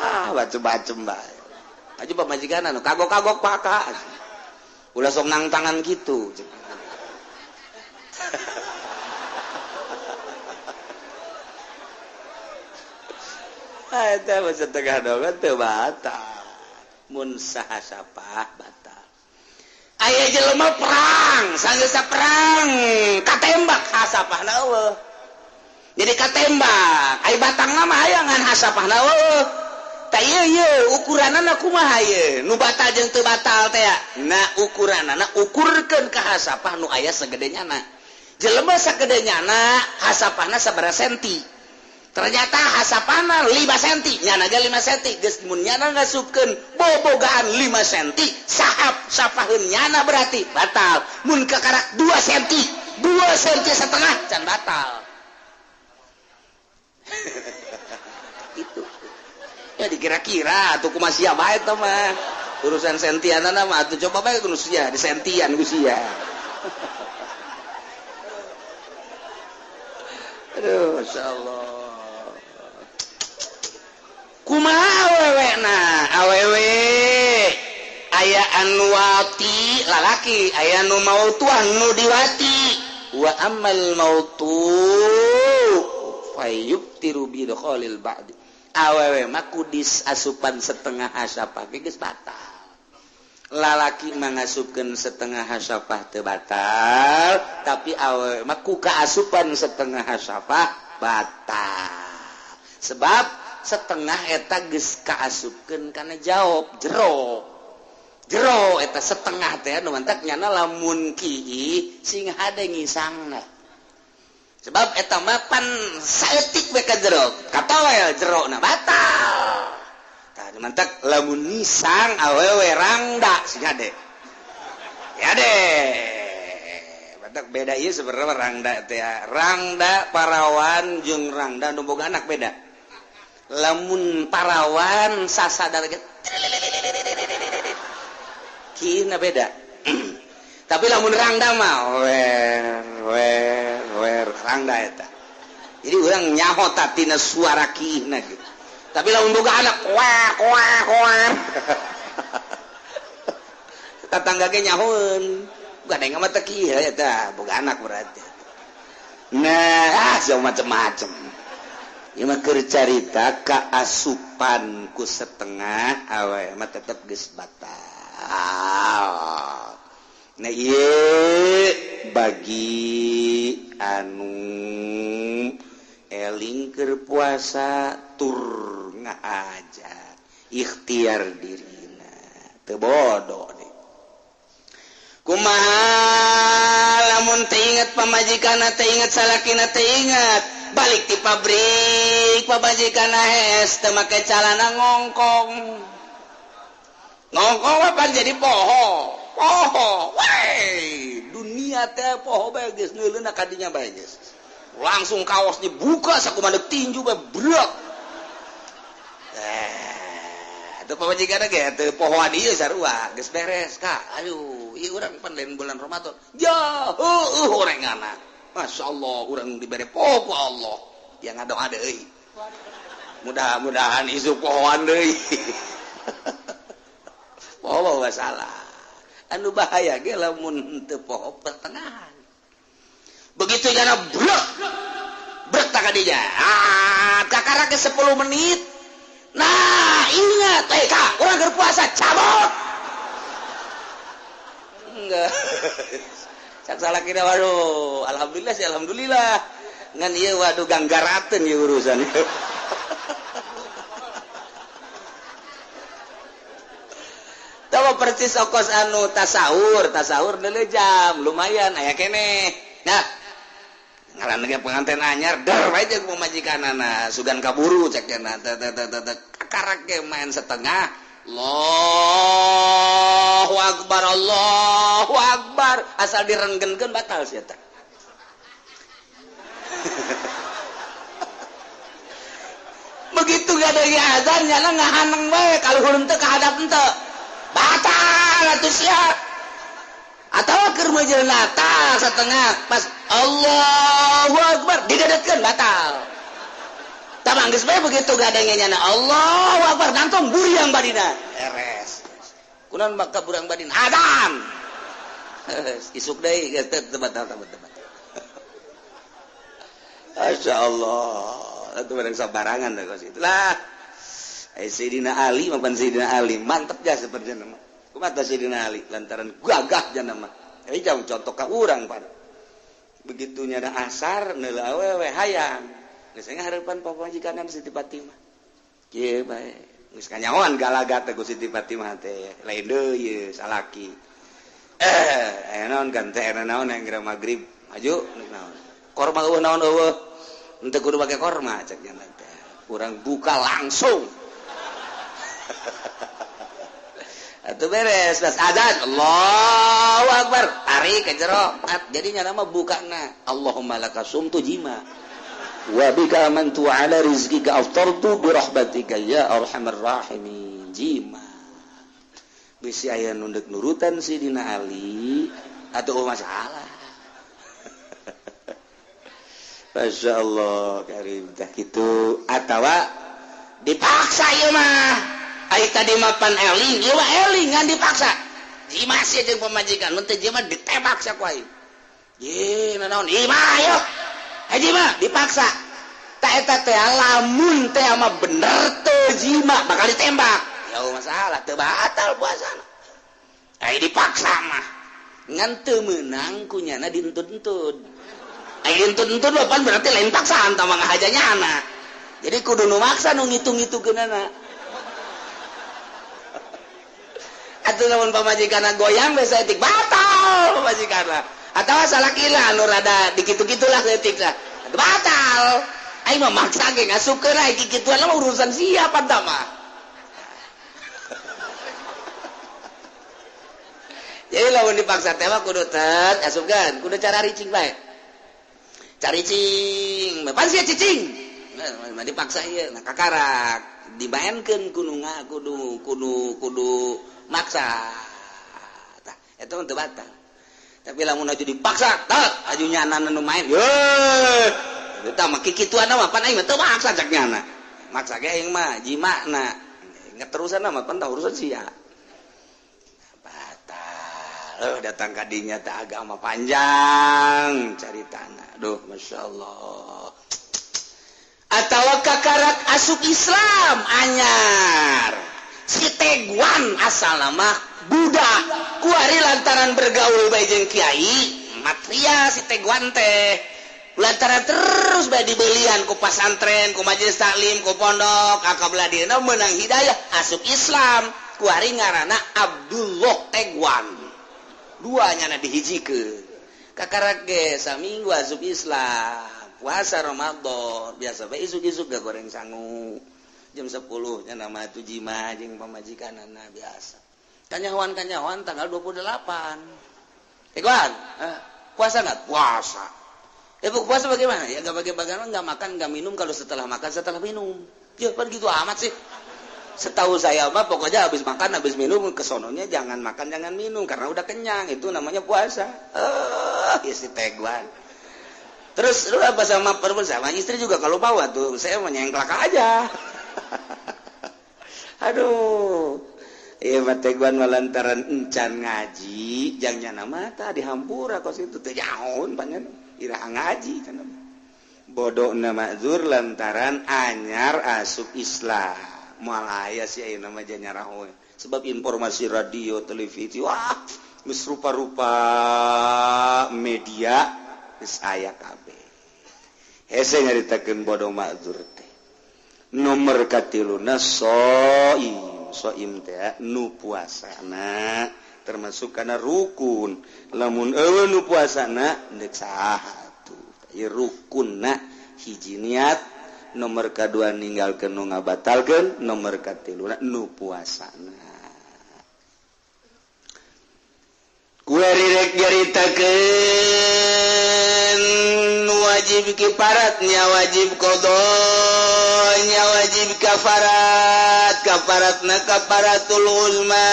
Ah, bacem-bacem bae. Aja pamajikan anu kagok-kagok paka. Ulah sok nang tangan kitu. Eta mah setengah doang teu batal. Mun sahasapah batal. Aya jelema perang, sanggeus perang, katembak hasapahna eueuh. Jadi katembak, ai batangna mah aya ngan hasapahna eueuh. Tah ieu ieu ukuranana kumaha ieu? Nu batal jeung teu batal teh. Nah ukuranana ukurkeun ka hasapah nu aya sagede nyana. Jelema sagede nyana hasapahna sabaraha senti. Ternyata hasapana 5 senti, nyana ge 5 senti, geus mun nyana ngasupkeun bobogaan 5 senti, sahap sapaheun nyana berarti batal. Mun kakarak 2 senti, 2 senti setengah can batal. Itu. Ya dikira-kira atuh kumaha sia bae teh mah. Urusan sentianana mah atuh coba bae kudu sia, disentian ku sia. Aduh, masyaallah. Kumaha awewe na awewe aya anu wati lalaki aya nu mautuah nu diwati wa ammal mautu fayubtiru bi dukhalil ba'd. Awewe mah kudis asupan setengah hasapah geus batal. Lalaki mah ngasupkeun setengah hasapah teu batal, tapi awewe mah ku kaasupan setengah hasapah batal. Sebab setengah eta geus kaasupkeun kana jawab jero. Jero eta setengah teh nu mantak nyana lamun kiih sing hade ngisangna. Sebab eta mah pan saeutik we ka jero, katowel jerona batal. Tah nu mantak lamun ngisang awewe rangda sing hade. Ya deh. Mantak beda ieu sebenarnya rangda teh. Rangda parawan jeung rangda nu boga anak beda. Lamun parawan sasadar ge kieu beda. Tapi lamun rangda mah wer wer wer rangda eta. Jadi urang nyaho tina suara kiihna gitu. Tapi lamun boga anak koak koak koak. Tetangga ge nyahoeun. Gandeng mah teu kieu eta, boga anak berarti. Nah, ah macem-macem. Ieu mah keur carita kaasupan ku setengah awe mah tetep geus batal. Nah ieu bagi anu eling keur puasa tur ngahaja ikhtiar dirina teu bodoh deh. Kumaha lamun teu inget pamajikanna, teu inget salakina, teu inget balik di pabrik pamajikanna hees teu make calana ngongkong. Ngongkong apa jadi poho. Poho, wey, dunia teh poho bae geus neuleuna ka dinya bae geus. Langsung kaos dibuka sakumaha tinju bae brek. Teu pamajikanna ge teu pohoan ieu sarua, geus beres ka. Aduh, ieu urang pan lain bulan Ramadan. Ja, heueuh orangana. Masyaallah urang dibere poho ku Allah. Yang ngadoa deui. Mudah-mudahan isuk pohoan deui. Poho masalah. Anu bahaya ge lamun teu poho pertengahan. Begitu jana brek. Brek tak kadinya. Ah, kakara ke 10 menit. Nah, ingat, kak, urang keur puasa cabut. Enggak. Cak salah kira waduh, alhamdulillah sih alhamdulillah. Ngan ieu waduh ganggarateun ieu urusan. Tawa persis okos anu tasawur, tasawur deuleu jam, lumayan aya keneh. Nah, ngaran ge pengantin anyar, der wae jeung pamajikanana, sugan kaburu cek cenah teh teh teh kakarak ge main setengah. Allahu akbar, Allahu akbar, asal direnggenkeun batal sia teh. Begitu gak ada azan nyana ngahaneng bae kaluhur teu kahadap henteu. Batal atuh sia. Atawa keur meujeuh natal setengah pas Allahu akbar didedetkeun batal. Tah geus bae begitu gadengnya nyana Allahu akbar nangtung buriang badina. Beres. Kunaon maka burang badina azan. Isuk deui geus teu batal teu batal. Masya Allah, itu barang sabarangan dah kos itulah. Sayyidina Ali mapan Sayyidina Ali mantep ja seperti nama. Kumaha Sayyidina Ali lantaran gagah jana mah. Jauh contoh ka urang pan. Begitu nyada asar neula awewe hayang. Geus ngahareupan pamajikan Siti Fatimah. Kieu bae. Geus kanyahoan galaga teh ku Siti Fatimah teh. Lain deui salaki. Aya naon gante aya naon yang geura magrib. Maju naon. Korma eueuh naon eueuh. Henteu kudu make korma cek nya teh. Urang buka langsung. Atuh beres pas azan Allahu akbar tarik ke jero jadi nya nama bukana Allahumma laka sumtu jima wa bika amantu ala rizqika aftartu bi rahmatika ya arhamar rahimin jima bisi aya nu deuk nurutan Sidina Ali atuh masalah. Masya Allah karim tah kitu atawa dipaksa ieu mah. Ai tadi mapan eling, ieu mah eling ngan dipaksa. Jima sia jeung pamajikan, mun teu jima ditembak sia ku aing. Ye, nanaon? Jima ayo. Haji mah dipaksa. Ta eta teh lamun teh mah bener teu jima bakal ditembak. Ya masalah teu batal puasana. Ai dipaksa mah. Ngan teu meunang ku nyana dientut-entut. Ai dientut-entut mah pan berarti lain paksaan tah mah ngahaja nyana. Jadi kudu nu maksa nu ngitung-ngitungkeunana. Atuh lamun pamajikanna goyang geus saeutik batal pamajikanna. Atawa salakina anu rada dikitu-kitulah saeutik lah. Batal. Aing mah maksa ge ngasupkeun aing kikituan mah urusan siapa tah mah. Jadi lamun dipaksa teh mah kudu tet asupkeun, kudu cara ricing bae. Cari cicing, pan sia cicing. Nah, dipaksa ieu nah kakarak dimaenkeun kudu kudu kudu kudu maksa. Tah eta mah teu batal. Tapi lamun aju dipaksa, tah aju nyana nu main. Yeuh. Eta mah kikituan mah pan aing mah teu maksa cak nyana. Maksa ge aing mah jimana. Ngeterusan mah pan tah urusan sia. Batal. Datang ka dinya teh agama panjang caritana. Duh, masyaallah. Atawa kakarak asup Islam anyar. Si Teguan asal nama budak kuari lantaran bergaul bae jeung kiai matria si Teguan teh lantaran terus bae dibelian ku pasantren ku majelis taklim ku pondok akabla dieuna meunang hidayah asup Islam kuari ngaranna Abdullah Teguan duanya na dihijikeun kakarak ge saminggu asup Islam puasa Ramadan biasa bae isuk-isuk ga goreng sangu jam 10 nya nama tu jima jeung pamajikanana biasa. Kanyahoan tanggal 28. Teguan, puasa enggak? Puasa. Ibu puasa bagaimana? Ya enggak bagaimana, enggak makan, enggak minum kalau setelah makan, setelah minum. Ya kan gitu amat sih. Setahu saya mah pokoknya habis makan, habis minum kesononya jangan makan, jangan minum karena udah kenyang, itu namanya puasa. Ya si Teguan. Terus lu apa sama perempuan sama istri juga kalau bawa tuh saya menyengklak aja. Aduh. Ieu mah teguan lantaran encan ngaji jang nyana mata dihampura kos itu teh nyaon panyen iraha ngaji cenah. Bodohna makzur lantaran anyar asup Islam. Moal aya sih ayeuna mah nyaraho sebab informasi radio, televisi, wah geus rupa-rupa media geus aya kabeh. Hese nyaritakeun bodoh makzur teh. Nomor katiluna soim, soim teh nu puasana termasuk kana rukun. Lamun eueuh nu puasana deuk saha tuh. Ieu rukunna hiji niat, nomor kadua ninggalkeun nu ngabatalkeun, nomor katiluna nu puasana. Kuari rek nyaritakeun wajib kiparatnya, wajib qadanya, wajib kafarat, kafaratna kafaratul uzma.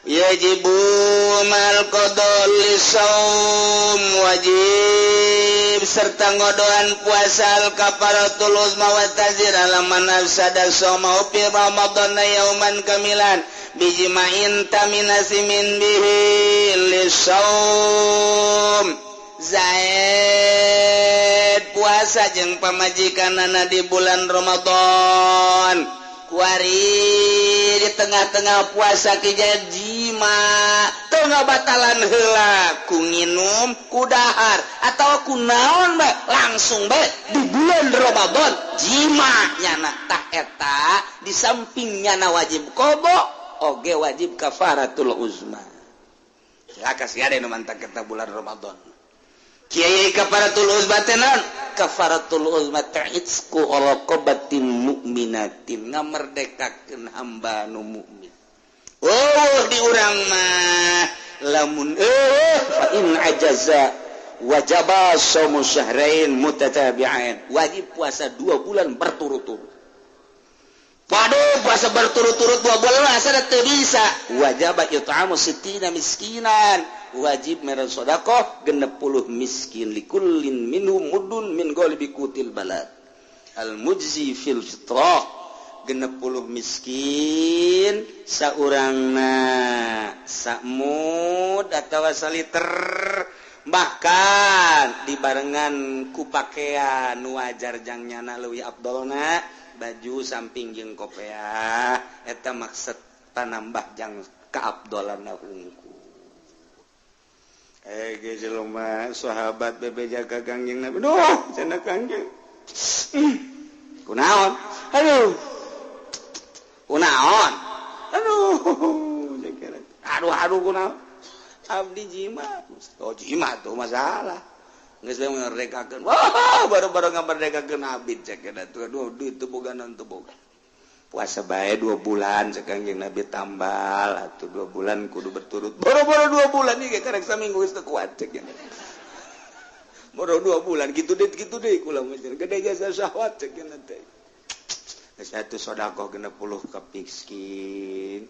Yajibu mal qada lisaum, wajib serta ngodoan puasa al kafaratul uzma wa tazir ala man afsada sawma fi Ramadan yauman kamilan bijma'in taminasimin bihi lisaum. Zaid puasa jeung pamajikanana di bulan Ramadan. Kuari di tengah-tengah puasa kijaya jima teu ngabatalan heula ku nginum ku dahar atawa ku naon bae langsung bae di bulan Ramadan jima nyana tah eta di samping nyana wajib qada oge wajib kafaratul uzma. Cilaka sia nu mantak eta bulan Ramadan. Kiai kafaratul uzma teh naon? Kafaratul uzma ta'itsku raqabatin mu'minatin, ngamerdekakeun hamba nu mukmin. Oh di urang mah lamun fa in ajaza wajaba shaumu syahrain mutatabi'ain, wajib puasa 2 bulan berturut-turut. Waduh, puasa berturut-turut 2 bulan asa teu bisa. Wajaba it'amu sittina miskinan, wajib mere sedekah 60 miskin likullin minhum mudun min ghalibi qutil balad al mujzi fil fitrah. 60 miskin saurangna samud atawa saliter, bahkan dibarengan ku pakaian nu wajar jang nyana leuwih afdolna baju samping jeung kopeah eta maksud panambah jang kaafdolanna hungku. Ge jelema sahabat bebeja ka Kangjeng Nabi. Duh, cenah Kangjeng. Kunaon? Aduh. Kunaon? Aduh, aduh aduh kunaon? Abdi jima. Oh, jima tuh masalah. Geus we merdekakeun. Wah, baru-baru ngamerdekakeun abid cek eta tuh. Aduh, duit teu boga naon teu boga. Puasa bae 2 bulan cek Kangjeng Nabi tambal atuh 2 bulan kudu berturut. Boro-boro 2 bulan ieu karek saminggu geus teu kuat cek. Boro 2 bulan kitu deui kula mah gede jasa syahwat cek teh. Geus atuh sedekah 60 ka miskin.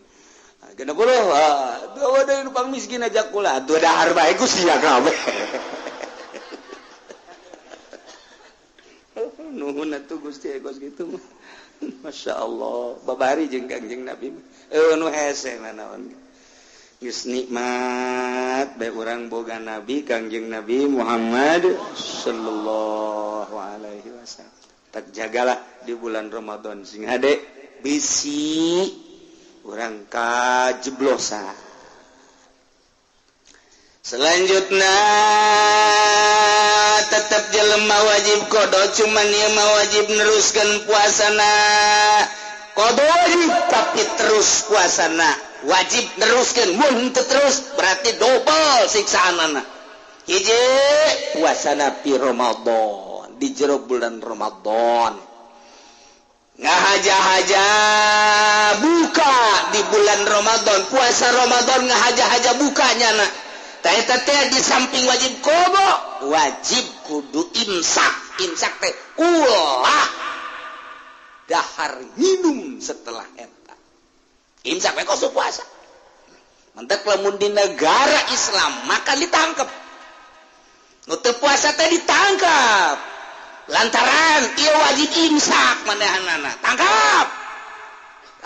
60 dua deui nu pang miskin aja kula atuh dahar bae ku sia kabeh. Nuhun atuh Gusti kos kitu mah. Masya Allah, babari jeung Kangjeng Nabi. Nu hese nanaon. Geus nikmat bae urang boga Nabi Kangjeng Nabi Muhammad sallallahu alaihi wasallam. Tak jagalah di bulan Ramadan sing hade bisi urang kajeblosan. Selanjutnya tetap jelema wajib qada, cuman ieu mah wajib neruskeun puasana. Qada wajib tapi terus puasana, wajib neruskeun, mun teu terus berarti dobel siksaanana. Hiji puasana pi Ramadan, di jero bulan Ramadan. Ngahaja-haja buka di bulan Ramadan, puasa Ramadan ngahaja-haja bukanya na. Eta teh di samping wajib qada, wajib kudu imsak. Imsak teh ulah dahar minum setelah eta. Imsak we kos puasa. Mentek lamun di negara Islam maka ditangkep. Nu teu puasa teh ditangkap. Lantaran ieu wajib imsak manehanana. Tangkap.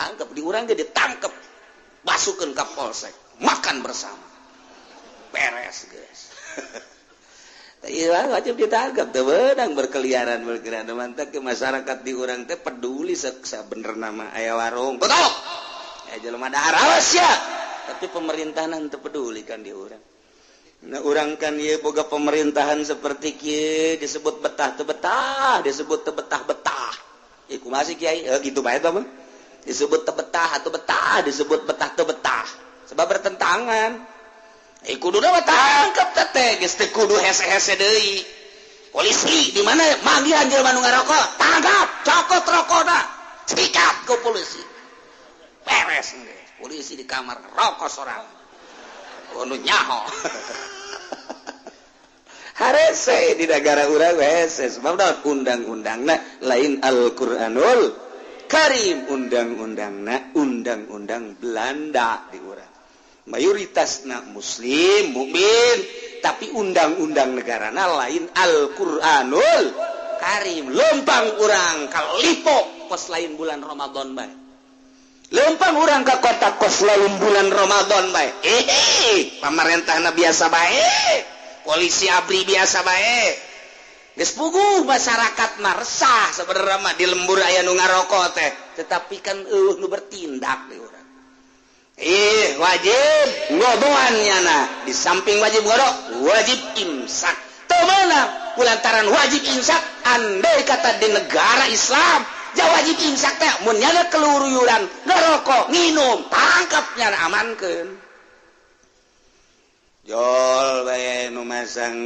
Tangkep di urang ge ditangkep. Masukkeun ka polsek, makan bersama. Beres geus. Iya wajib ditangkap teu beunang berkeliaran berkeliaran mantap ke masyarakat di urang teh peduli sabenerna mah aya warung. Betul. Aya jelema dahar awas ya. Tapi pemerintahan teu peduli kan di urang. Nah urang kan ieu boga pemerintahan seperti kieu disebut betah teu betah, disebut teu betah betah. Ieu kumaha sih kiai? Gitu bae tah mah. Disebut teu betah atau betah, disebut betah teu betah. Sebab bertentangan. Kuduna mah tangkep teh geus teu kudu hese-hese deui. Polisi di mana manggihan jelema nu ngarokok, tangkap, cokot rokona, sikat ku polisi. Beres geus. Polisi di kamar rokok sorang. Nu nyaho. Harese di negara urang hese sebab undang-undangna lain Al-Qur'anul Karim, undang-undangna undang-undang Belanda di urang. Mayoritas na muslim mukmin tapi undang-undang negarana lain Al-Qur'anul Karim. Lempang urang ka Lipo kos lain bulan Ramadan bae. Lempang urang ka kota kos lain bulan Ramadan bae. Pamarentahna biasa bae. Polisi ABRI biasa bae. Geus puguh masyarakat mah resah sebenarnya mah di lembur aya nu ngarokok teh, tetapi kan eueuh nu bertindak di urang. Wajib ngodoan nyana, di samping wajib ngodok wajib imsak. Teu meunang kulantaran wajib imsak andai kata di negara Islam ja wajib imsak teh mun nyana keluruyuran ngerokok nginum tangkap nyana amankeun. Jol bae nu masang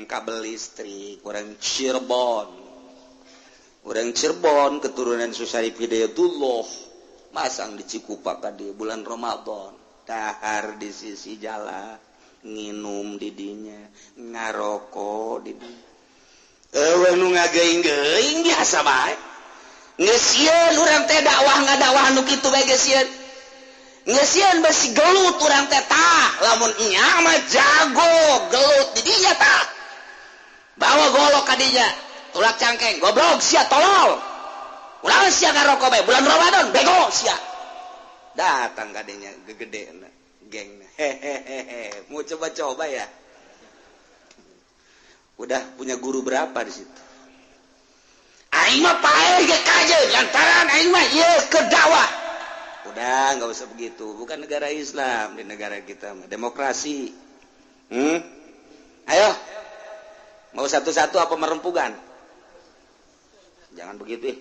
kabel listrik urang Cirebon. Urang Cirebon keturunan Syarif Hidayatullah masang di Cikupa di bulan Ramadan, dahar di sisi jalan, nginum di dinya, ngaroko di dinya. Eueuh nu ngageuing-geuing biasa bae. Geus sieun urang teh dakwah ngadakwah nu kitu bae geus sieun. Geus sieun besi gelut urang teh tah, lamun nya mah jago gelut di dinya tah. Bawa golok ka dinya, tulak cangkeng, goblok sia tolol. Ulah sia ngarokok bae bulan Ramadan bego sia. Datang kadenya gegedena gengna. Hehehe, mau coba-coba ya. Udah punya guru berapa di situ? Aing mah paeh ge kajeun lantaran aing mah ieu keur dakwah. Udah enggak usah begitu, bukan negara Islam di negara kita mah demokrasi. Ayo. Mau satu-satu apa merempugan? Jangan begitu.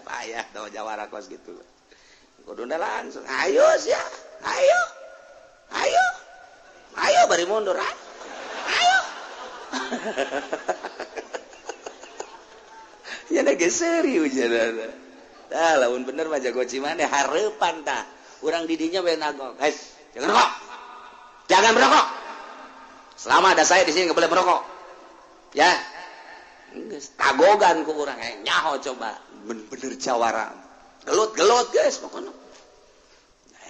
Payah tau jawara kos gitu. Kudu langsung. Ayo sia, ayo. Ayo. Ayo bari mundur. Ayo. Nya geus serius nya. Tah lamun bener mah jago cimande hareupan tah. Urang di dinya bae nagok. Guys, jangan rokok. Jangan merokok. Selama ada saya di sini enggak boleh merokok. Ya. Geus tagogan ku urang nyaho coba bener-bener jawara. Gelut-gelut guys pokona.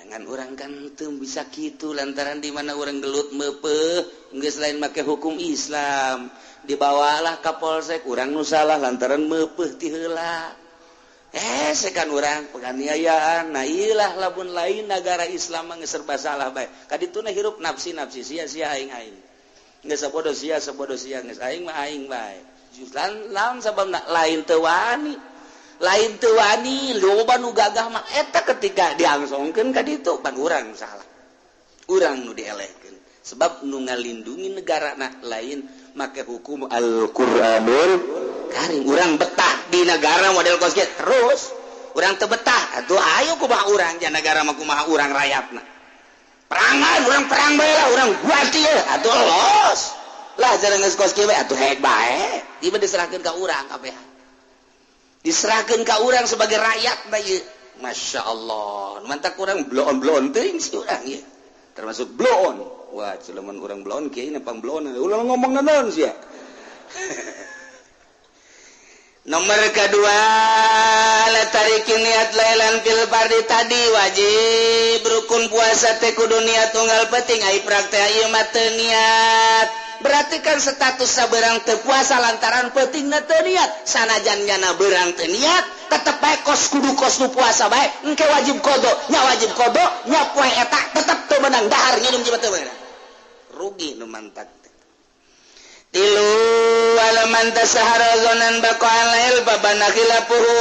Ngan urang kan teu bisa kitu lantaran di mana urang gelut meupeuh geus lain make hukum Islam. Dibawalah ka polsek urang nu salah lantaran meupeuh ti heula. Sekan urang penganiayaan. Nah ilah lamun lain negara Islam mah geus serba salah bae. Kadituna hirup nafsi-nafsi sia-sia aing-aing. Geus sabodo sia sabodo sia geus aing mah aing bae. Lawan sababna lain teu wani. Lain teu wani loba nu gagah mah eta ketika diangsongkeun ka ditu pan urang salah. Urang nu dielehkeun. Sebab nu ngalindungi negarana lain make hukum Al-Qur'anul Karim. Urang betah di negara model kos kieu terus. Urang teu betah atuh ayo kumaha urang ja negara mah kumaha urang rakyatna. Perangan urang perang bae lah urang ganti ye atuh los. Lah jarang geus kos kieu bae atuh hek bae. Ieu diserahkeun ka urang kabeh. Diserahkeun ka urang sebagai rakyat bae ieu. Masya Allah. Mantak urang bloon-bloon teuing si urang ieu. Termasuk bloon. Wah, cileman urang bloon kieu nepang bloon. Ulah ngomong naon sia. Nomor kedua, la tarikin niat lailan fil fardi tadi wajib rukun puasa teh kudu niat tunggal penting ai praktek ieu mah teu niat. Berarti kan status sabeurang teu puasa lantaran peutingna teu niat. Sanajan nyana beurang teu niat, tetep bae kos kudu kos nu puasa bae. Engke wajib qada, nya wajib qada, nya poe eta tetep teu meunang dahar nginum jiwa teu meunang. Rugi nu mantak. Tilu alaman tasahara zonan baqa'al lail babana khilafuhu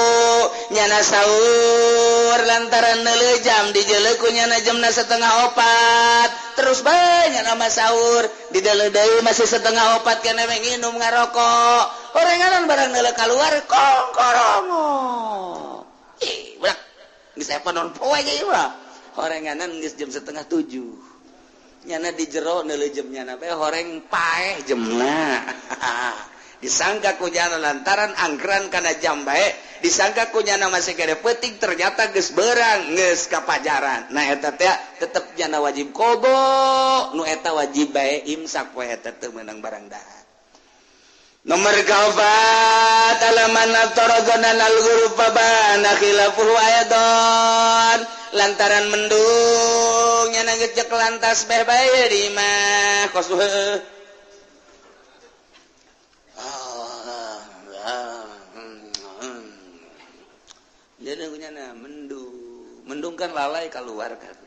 nyana sahur lantaran neuleuh jam dijeuleuh ku nyana jamna 3:30 terus bae nyana mah sahur dideuleuh deui masih 3:30 keneh we nginum ngarokok orenganan barang neuleuh kaluar kongkorongo ih budak geus aya non poe ge ieu mah orenganan geus jam 6:30 nyana di jero neuleuh jam nyana bae horeng paeh jemna. Disangka ku nyana lantaran angkeran kana jam bae, disangka ku nyana masih kene peuting ternyata geus beurang geus kapajaran. Nah eta teh tetep nyana wajib qada, nu eta wajib bae imsak poe eta teu meunang barang dahar. Nomor kaopat alaman aftaradana al-ghurub bana khilafuhu ayadon lantaran mendung nyana geus cek lantas beh bae di imah kos heuh. Jadi nyana mendung, mendung kan lalai keluar kan.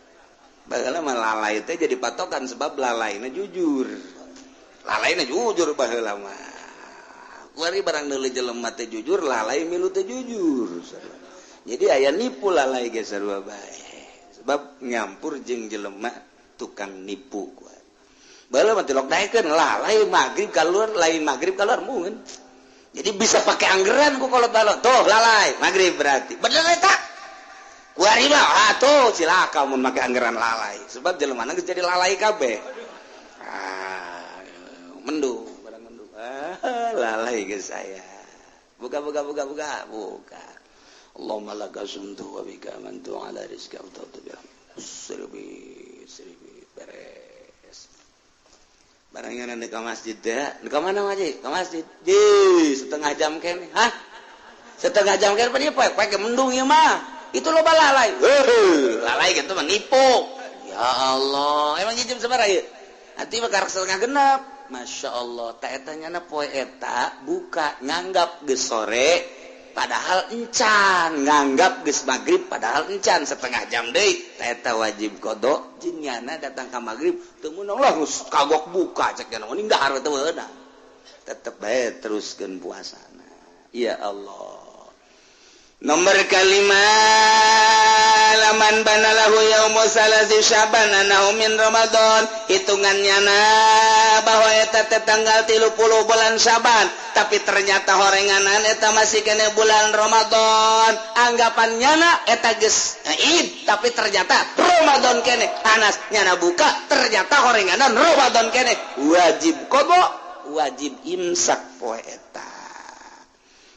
Baheula mah lalai teh jadi patokan sebab lalaina jujur. Lalaina jujur baheula mah. Kuari barang deuleu jelema teh jujur, lalai milu teh jujur. Jadi aya nipu lalai ge sarua bae. Sebab nyampur jeung jelema tukang nipu kuari. Baheula mah tilok daekeun lalai magrib kaluar, lain magrib kaluar mungkin. Jadi bisa pakai anggeran ku kolot balot. Tuh lalai magrib berarti. Bener eta? Kuari mah atuh cilaka mun make anggeran lalai. Sebab jelema geus jadi lalai kabeh. Ah, mendung, barang mendung. Ah, lalai geus saya. Buka buka buka buka buka. Allahumma laka sumtu wa bika amantu ala rizqika afdaltu bi rahmatik. Sribi beres. Barangnya nanti ke masjid deh. Ke mana aja? Ke masjid. Di setengah jam kene. Hah? Setengah jam kene pan ieu poe poe mendung ieu mah. Itu loba lalai. Heuh, lalai gitu mah nipu. Ya Allah, emang jam sabaraha ieu? Nanti mah karak 5:30. Masya Allah, tak eta nyana poe eta buka nganggap geus sore padahal encan, nganggap geus magrib padahal encan setengah jam deui. Ta eta wajib qada jeung nyana datang ka magrib teu meunang lah geus kagok buka cek nyana mending dahar teu meunang. Tetep bae teruskeun puasana. Ya Allah. Nomor kelima laman banalahu yaumu salasi syaban anahu min Ramadan hitungannya na bahwa eta teh tanggal 30 bulan Syaban tapi ternyata horenganan eta masih kene bulan Ramadan anggapannya na eta geus Id tapi ternyata Ramadan kene anas nyana buka ternyata horenganan Ramadan kene wajib qada wajib imsak poe eta.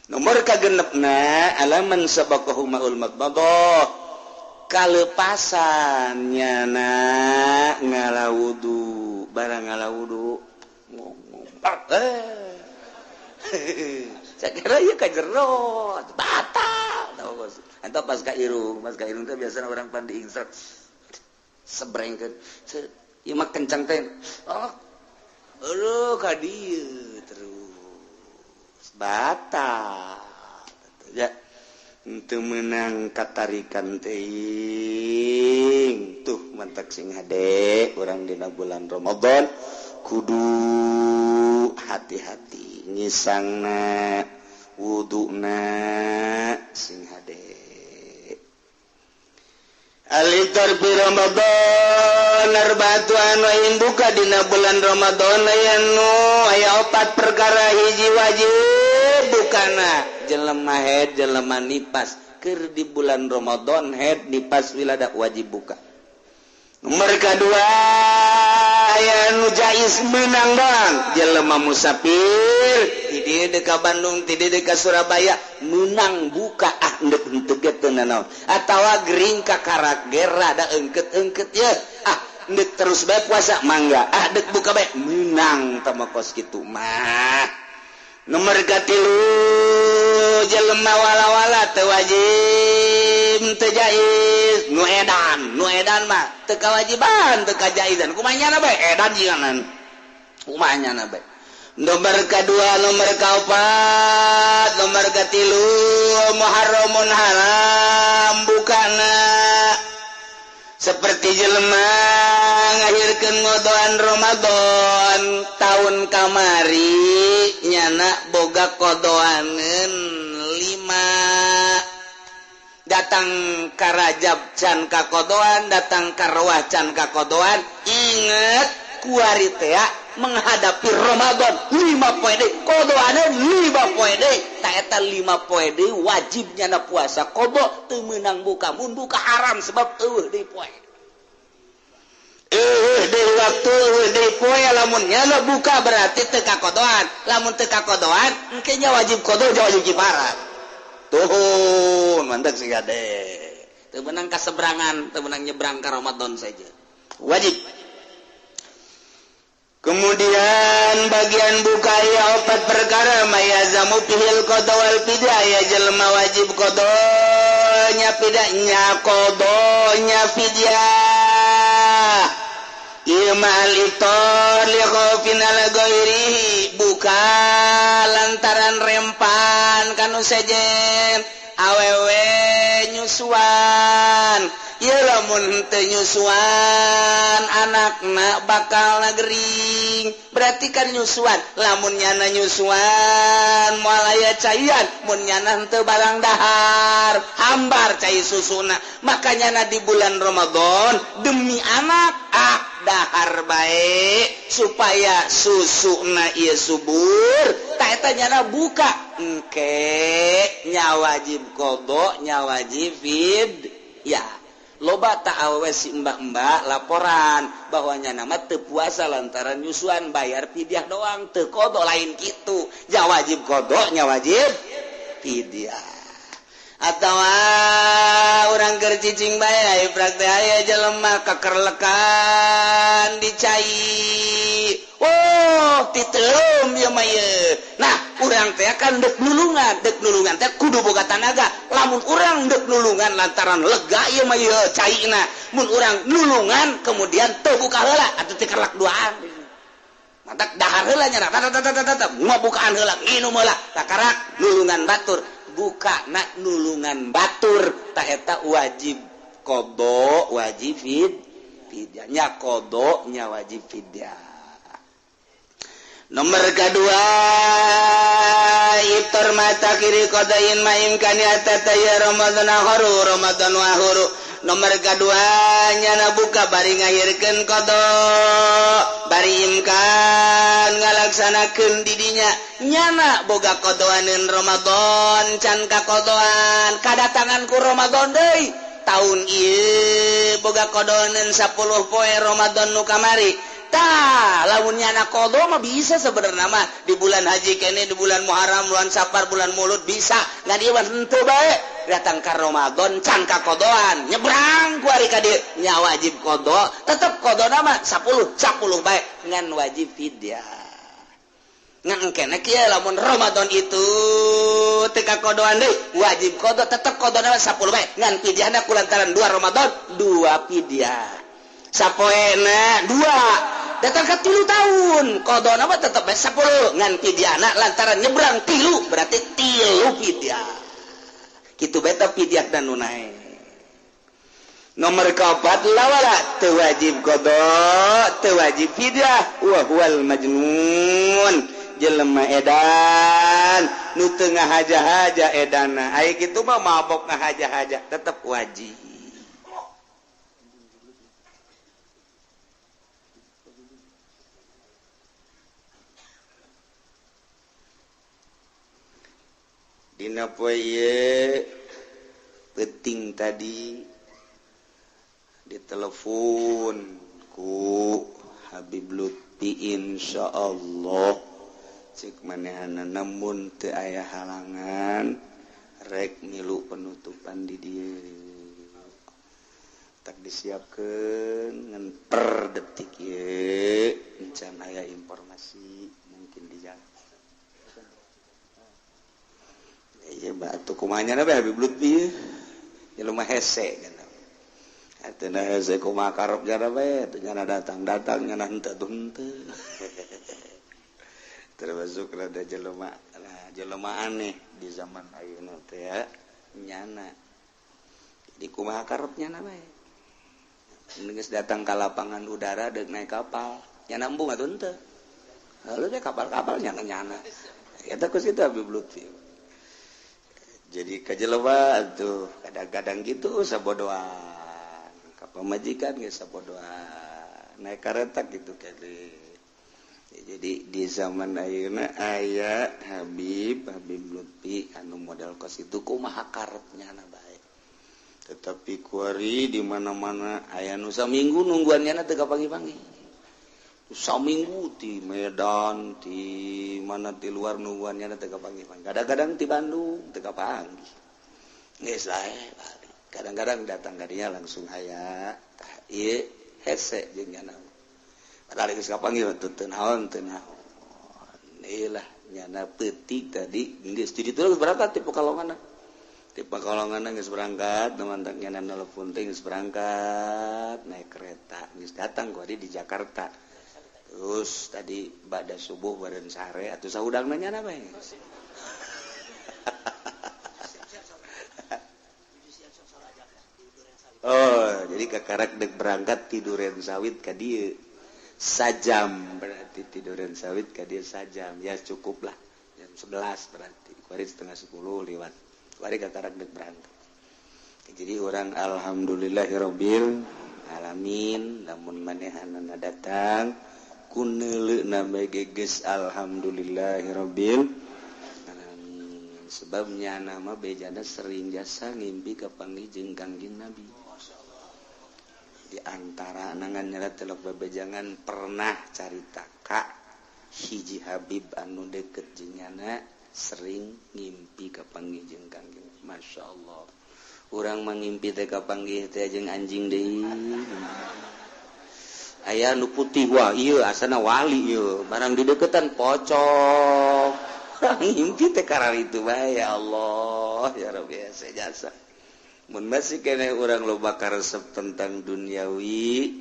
Nomor kagenepna alaman sabaqahu maul madmadah kalepasan nyana ngala wudu barang ngala wudu saya kira ieu ka jero batal entah pas ka irung teh biasana urang pan diingsek sebrengkeun ieu mah kencang teh oh aduh ka dieu terus batal ya teu meunang katarikan teuing tuh mantak sing hade urang dina bulan Ramadan kudu hati-hati ngisangna wuduna sing hade alitar bi Ramadan arba'atu anwa'in buka dina bulan Ramadan aya nu aya opat perkara hiji wajib bukana jelema haid jelema nipas keur di bulan Ramadan haid nipas wilada wajib buka. Nomor kedua aya nu jaiz meunang doang jelema musafir ti dieu deuk ka Bandung ti dieu deuk ka Surabaya meunang buka ah endek henteu ge teu nanaon atawa gering ka karak ge rada eungkeut-eungkeut ye ah endek terus bae puasa mangga ah dek buka bae meunang tah mah kos kitu mah. Nomor katilu jelema wala-wala teu wajib teu jaiz nu edan mah teu kawajiban teu kajaizan kumaha nyana bae edan jiganan Kumanya na bae. Nomor kedua, nomor keempat, nomor ketilu muharramun haram bukana. Seperti jelema ngahirkeun ngodoan Ramadan tahun kamari nyana boga kodoaneun 5. Datang ka Rajab can kakodoan, datang ka Rawah can kakodoan. Inget kuari teh menghadapi Ramadan 5 poe deui, kodoane 5 poe deui. Ta eta 5 poe deui wajibnya na puasa qada, teu meunang buka, mun buka haram sebab eueuh deui poe. Eueuh deui waktu, eueuh deui poe, lamun nyana buka berarti teu kakodoan. Lamun teu kakodoan engke nya wajib qada, wajib kifarat. Tuhun mantap sih gade. Teu meunang kaseberangan, teu meunang nyebrang ka Ramadan saja. Wajib. Kemudian bagian buka ya 4 perkara mayazamu fihil qada wal fidyah, ya jelema wajib qadanya pidanya qadanya fidyah. Ieu ma'al iftar li khaufin ala ghairihi, buka lantaran rempan kanu sejen awewe nyusuan. Ieu lamun teu nyusuan anakna bakal gering, berarti kan nyusuan. Lamun nyana nyusuan moal aya caian, mun nyana henteu barang dahar hambar cai susuna. Maka nyana di bulan Ramadan demi anak dahar bae supaya susuna ieu subur. Ta eta nyana buka engke nya wajib qada, nya wajib fidyah. Loba tak awewe si mbak-mbak laporan bahwa nyana mah teu puasa lantaran nyusuan, bayar fidyah doang, teu qada. Lain kitu, nya wajib qada, nya wajib fidyah. Atawa urang keur cicing bae aya praktek aya jelema kakerlekan dicai. Oh, titelum ieu mah ieu. Nah, urang teh kan deuk nulungan teh kudu boga tanaga. Lamun urang deuk nulungan lantaran lega ieu mah ieu caina. Mun urang nulungan kemudian teu buka heula atuh teu kerlak duaan. Mantak dahar heula nya tata ngabukaan heula nginum heula takarak nulungan batur. Buka nak nulungan batur ta eta wajib qada, wajib fidyah. Nya qada nya wajib fidyah. Nomor kedua iftar mata kiri qadain ma imkani atata ya Ramadan akhiru Ramadan akhiru. Nomor kedua nyana buka bari ngahirkeun qada, bari imkan ngalaksanakeun didinya. Nyana boga qadoaneun Ramadan can kakodoan, kadatangan ku Ramadan deui taun ieu boga qadoaneun 10 poe Ramadan nu kamari. Tah, lamun nyana qada mah bisa sebenarnya mah di bulan haji kene, di bulan Muharram, bulan Safar, bulan Mulud bisa. Ngan ieu mah henteu bae. Datang ka Ramadan can kakodoan, nyebrang ku ari ka dieu nya wajib qada, tetep qadana mah 10 bae ngan wajib fidyah. Ngan engkene kieu lamun Ramadan itu teu kakodoan deui wajib qada, tetep qadana 10 bae ngan fidyahna kulantaran 2 Ramadan 2 fidyah. Sapoena 2 datang ke 3 tahun qadana mah tetep bae 10 ngan fidyahna lantaran nyebrang 3 berarti 3 fidyah. Kitu bae teh fidyah dan nu nae. Nomor keempat lawala teu wajib qada, teu wajib fidyah, wa huwal majnun, jelema edan nu teu ngahaja-haja edana. Ai kitu mah mabok ngahaja-haja tetep wajib. Dina poe ieu peuting tadi ditelepon ku Habib Lutfi, insyaallah cek manehna mun teu aya halangan rek milu penutupan di dieu. Tak disiapkeun ngan per detik ieu encan aya informasi mungkin di jalan. Iya batu kumanya na Habib Lutfi jelema hese. Ateuna hese kumaha karep jana bae teu nyana datang-datang nyana henteu tuh henteu. Termasuk rada jelema, nah jelema aneh di zaman ayeuna teh ya nyana. Jadi kumaha karep nyana bae. Geus datang ka lapangan udara deuk naik kapal, nyana embung atuh henteu. Lalu teh kapal-kapal nyana-nyana. Eta ku situ Habib Lutfi. Jadi ka jelema atuh kadang-kadang gitu sabodoan. Pemajikan geus sabodoan naik kareta gitu kali. Jadi di zaman ayeuna aya Habib Habib Lutfi anu model kos itu kumaha karepnya na bae. Tetapi kuari di mana-mana aya nu saminggu nungguan nyana teu kapanggih-panggih. Saminggu di Medan, di mana di luar nungguan nyana teu kapanggih-panggih. Kadang-kadang di Bandung teu kapanggih. Geus lae balik. Kadang-kadang datang kadinya langsung aya tah ieu hese jeung nyana. Padahal geus kapanggih teu teu naon teu naon. Ieu lah nyana peutik tadi geus di ditu geus berangkat ti Pekalongan. Ti Pekalongan geus berangkat, teman nyana nelpon teh geus berangkat naik kereta geus datang ku di Jakarta. Terus tadi bada subuh baren sare atuh sahudangna nyana bae. Oh, jadi kakarak dek berangkat tiduren sawit ka dieu. Sajam berarti tiduren sawit ka dieu sajam. Ya cukup lah. Jam 11 berarti. Kuari 9:30 liwat. Kuari kakarak dek berangkat. Jadi orang alhamdulillahirabbil alamin lamun manehanana datang kuneuleuna bae geus alhamdulillahirabbil alamin. Sebabnya nama bejana sering jasa ngimpi kapanggih jeung Kangjeng Nabi. Di antara nangan nyerat telok bebejangan pernah carita ka hiji Habib anu deket jeung nyana sering ngimpi kapanggih jeung Kangjeng. Masya Allah. Urang mangimpi teh kapanggih teh jeung anjing deui. Aya nu putih wah ieu asana wali ieu barang dideketan pocong. Ngimpi teh kararitu bae ya Allah ya Rabbi jasa. Mun masih kene urang loba karesep tentang duniawi,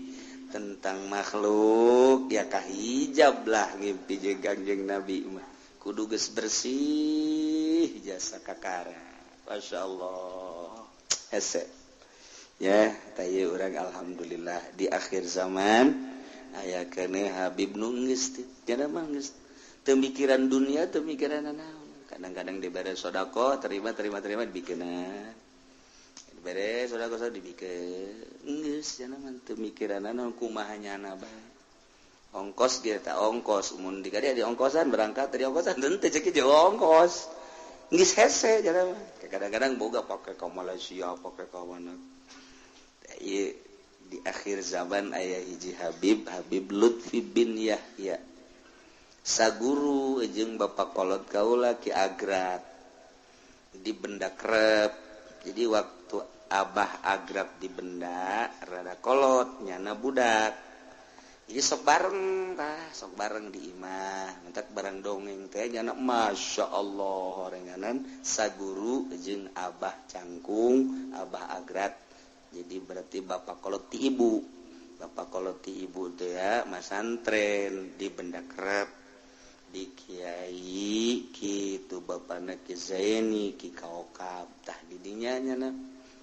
tentang makhluk, ya kahijab lah ngimpi jeung Kangjeng Nabi mah. Kudu geus bersih jasa kakara. Masya Allah. Hese. Ya, tah urang alhamdulillah di akhir zaman aya keneh Habib nu geus tiada mah geus teu mikiran dunia, teu mikiran naon. Kadang-kadang dibere sedekah, terima dibikeunna. Beres udah kosong dibikeun geus cenah mah teu mikiranana kumaha nyana bae ongkos ge ta ongkos mun di kadieu di ongkosan berangkat dari ongkosan teu cek jeung ongkos geus hese cenah mah kadang-kadang boga pake ka Malaysia pake ka mana ieu di akhir zaman aya hiji Habib Habib Lutfi bin Yahya saguru jeung bapak kolot kaula Ki Agrat di benda krep. Jadi waktu Abah Agrab di benda rada kolot nyana budak. Jadi sok bareng tah, sok bareng di imah, mentak bareng dongeng teh nyana Masya Allah orenganan saguru jeung Abah Cangkung, Abah Agrat. Jadi berarti bapak kolot ti ibu. Bapak kolot ti ibu teh ya masantren di benda krep. Di kiai kitu bapana Ki Zaini Ki Kaokab tah didinya nyana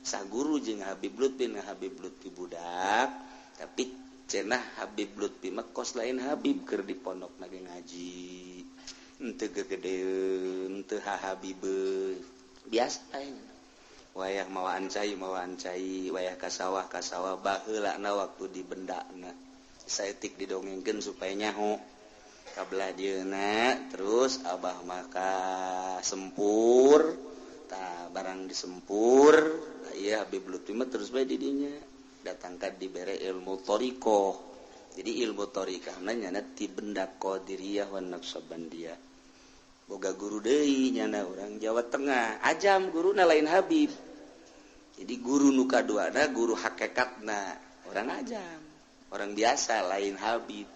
saguru jeung Habib Lutfi na Habib Lutfi budak tapi cenah Habib Lutfi mah kos lain Habib keur di pondok na ge ngaji henteu gegedeun henteu hahabibeun biasa nya wayah mawaan cai wayah ka sawah baheulana waktu di bendana saeutik didongengkeun supaya nyaho kabelah dieuna terus abah maka sempur tah barang disempur ieu Habib Lutfi mah terus bae di dinya datangkan dibere ilmu thariqah. Jadi ilmu thariqahna nyana ti benda qadiriyah wa naqsabandiyah. Boga guru deui nyana urang Jawa Tengah ajam guruna lain Habib. Jadi guru nu kaduana guru hakikatna orang ajam, orang biasa lain Habib.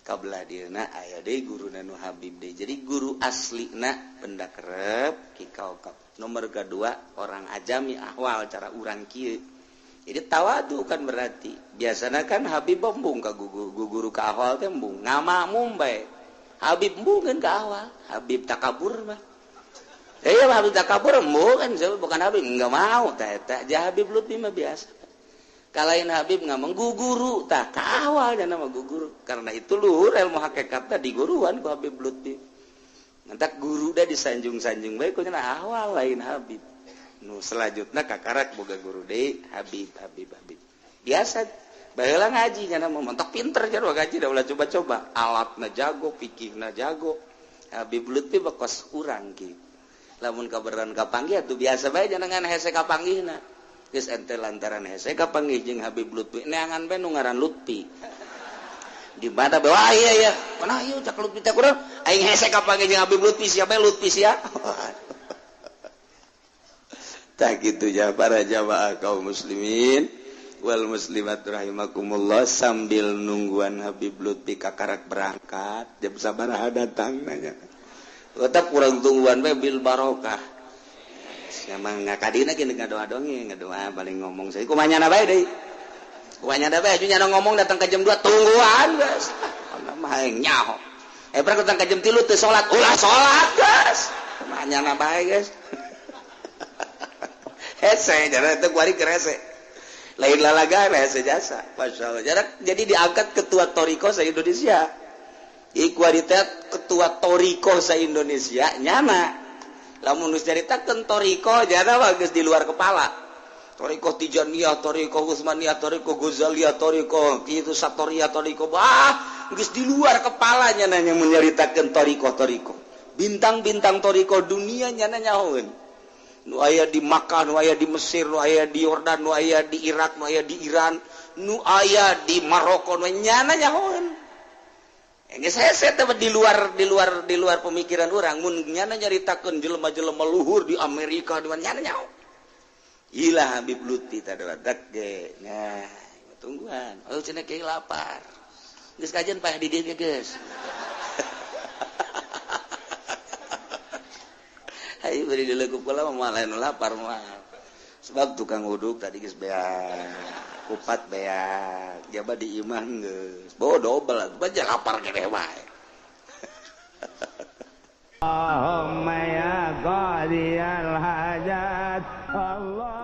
Kabelah dieuna aya deui guruna nu Habib deui. Jadi guru aslina benda kerep Ki Kaokab. Nomor kedua orang ajami ahwal cara urang kieu. Jadi tawadu kan berarti biasanya kan Habib embung ka guru ka awal teh embung ngamakmum bae. Habib embung ka awal, Habib takabur mah. Iya Habib takabur embung kan bukan Habib enggak mau tah eta. Ja Habib Lutfi mah biasa. Kalain Habib ngamang guguru tah ka awal nya nama guguru. Karena itu luhur ilmu hakikatna di guruan ku Habib Lutfi. Mantak guru dah disanjung-sanjung bae ku nya awal lain Habib. Nu selanjutnya kakarak boga guru deui Habib Habib Habib. Biasa baheula ngaji nya mah mentok pinter nya ngaji da ulah coba-coba, alatna jago, pikirna jago. Habib Lutfi bekos urang kieu. Lamun kaberan kapanggih atuh biasa bae jangan hese kapanggihna. Geus ente lantaran hese kapanggih jeung Habib Lutfi neangan bae nu ngaran Lutfi. Di mana bae wah iya iya, mana ieu cak Lutfi teh kurang aing hese kapanggih jeung Habib Lutfi siapa Lutfi sia. Tak gitu ya para jamaah kaum muslimin wal muslimat rahimakumullah, sambil nungguan Habib Lutfi kakarak berangkat jam sabaraha datang nanya tetap kurang tungguan bae bil barokah emang ngakadina ge ngadoa dongeng ngadoa paling ngomong saya kumaha nyana bae deui kumaha nyana bae nya ngomong datang ke jam 2 tungguan geus mah hayang nyaho berang datang ke jam 3 teu salat ulah salat geus kumaha nyana bae geus. Hese jarak itu kuari kerese lain lalaga hese jasa masyaallah jarak jadi diangkat ketua toriko se Indonesia ikuaritet ketua toriko se Indonesia nyana lamun geus caritakeun toriko jana mah geus di luar kepala toriko Tijaniyah toriko Utsmaniyah toriko Ghazaliyah toriko kitu Satoriyah toriko bah geus di luar kepalanya nanya menyaritakeun toriko-toriko bintang-bintang toriko dunia nyana nyahoeun nu aya di Makkah, nu aya di Mesir, nu aya di Yordan, nu aya di Irak, nu aya di Iran, nu aya di Maroko, nu nyana nyahoeun. Geus hese teh di luar pemikiran urang mun nyana nyaritakeun jelema-jelema luhur di Amerika di mana nyana nyaho. Ilah Habib Lutfi teh dak ge. Nah, tungguan. Oh cenah kieu lapar. Geus kajian payah di dieu geus. Ayo beri dilekup kula mah lain lapar mah. Sebab tukang uduk tadi geus beak, kupat beak, jaba di imah geus. Bawa dobel atuh bae lapar keneh wae. Allahumma ya qadiyal hajat Allah.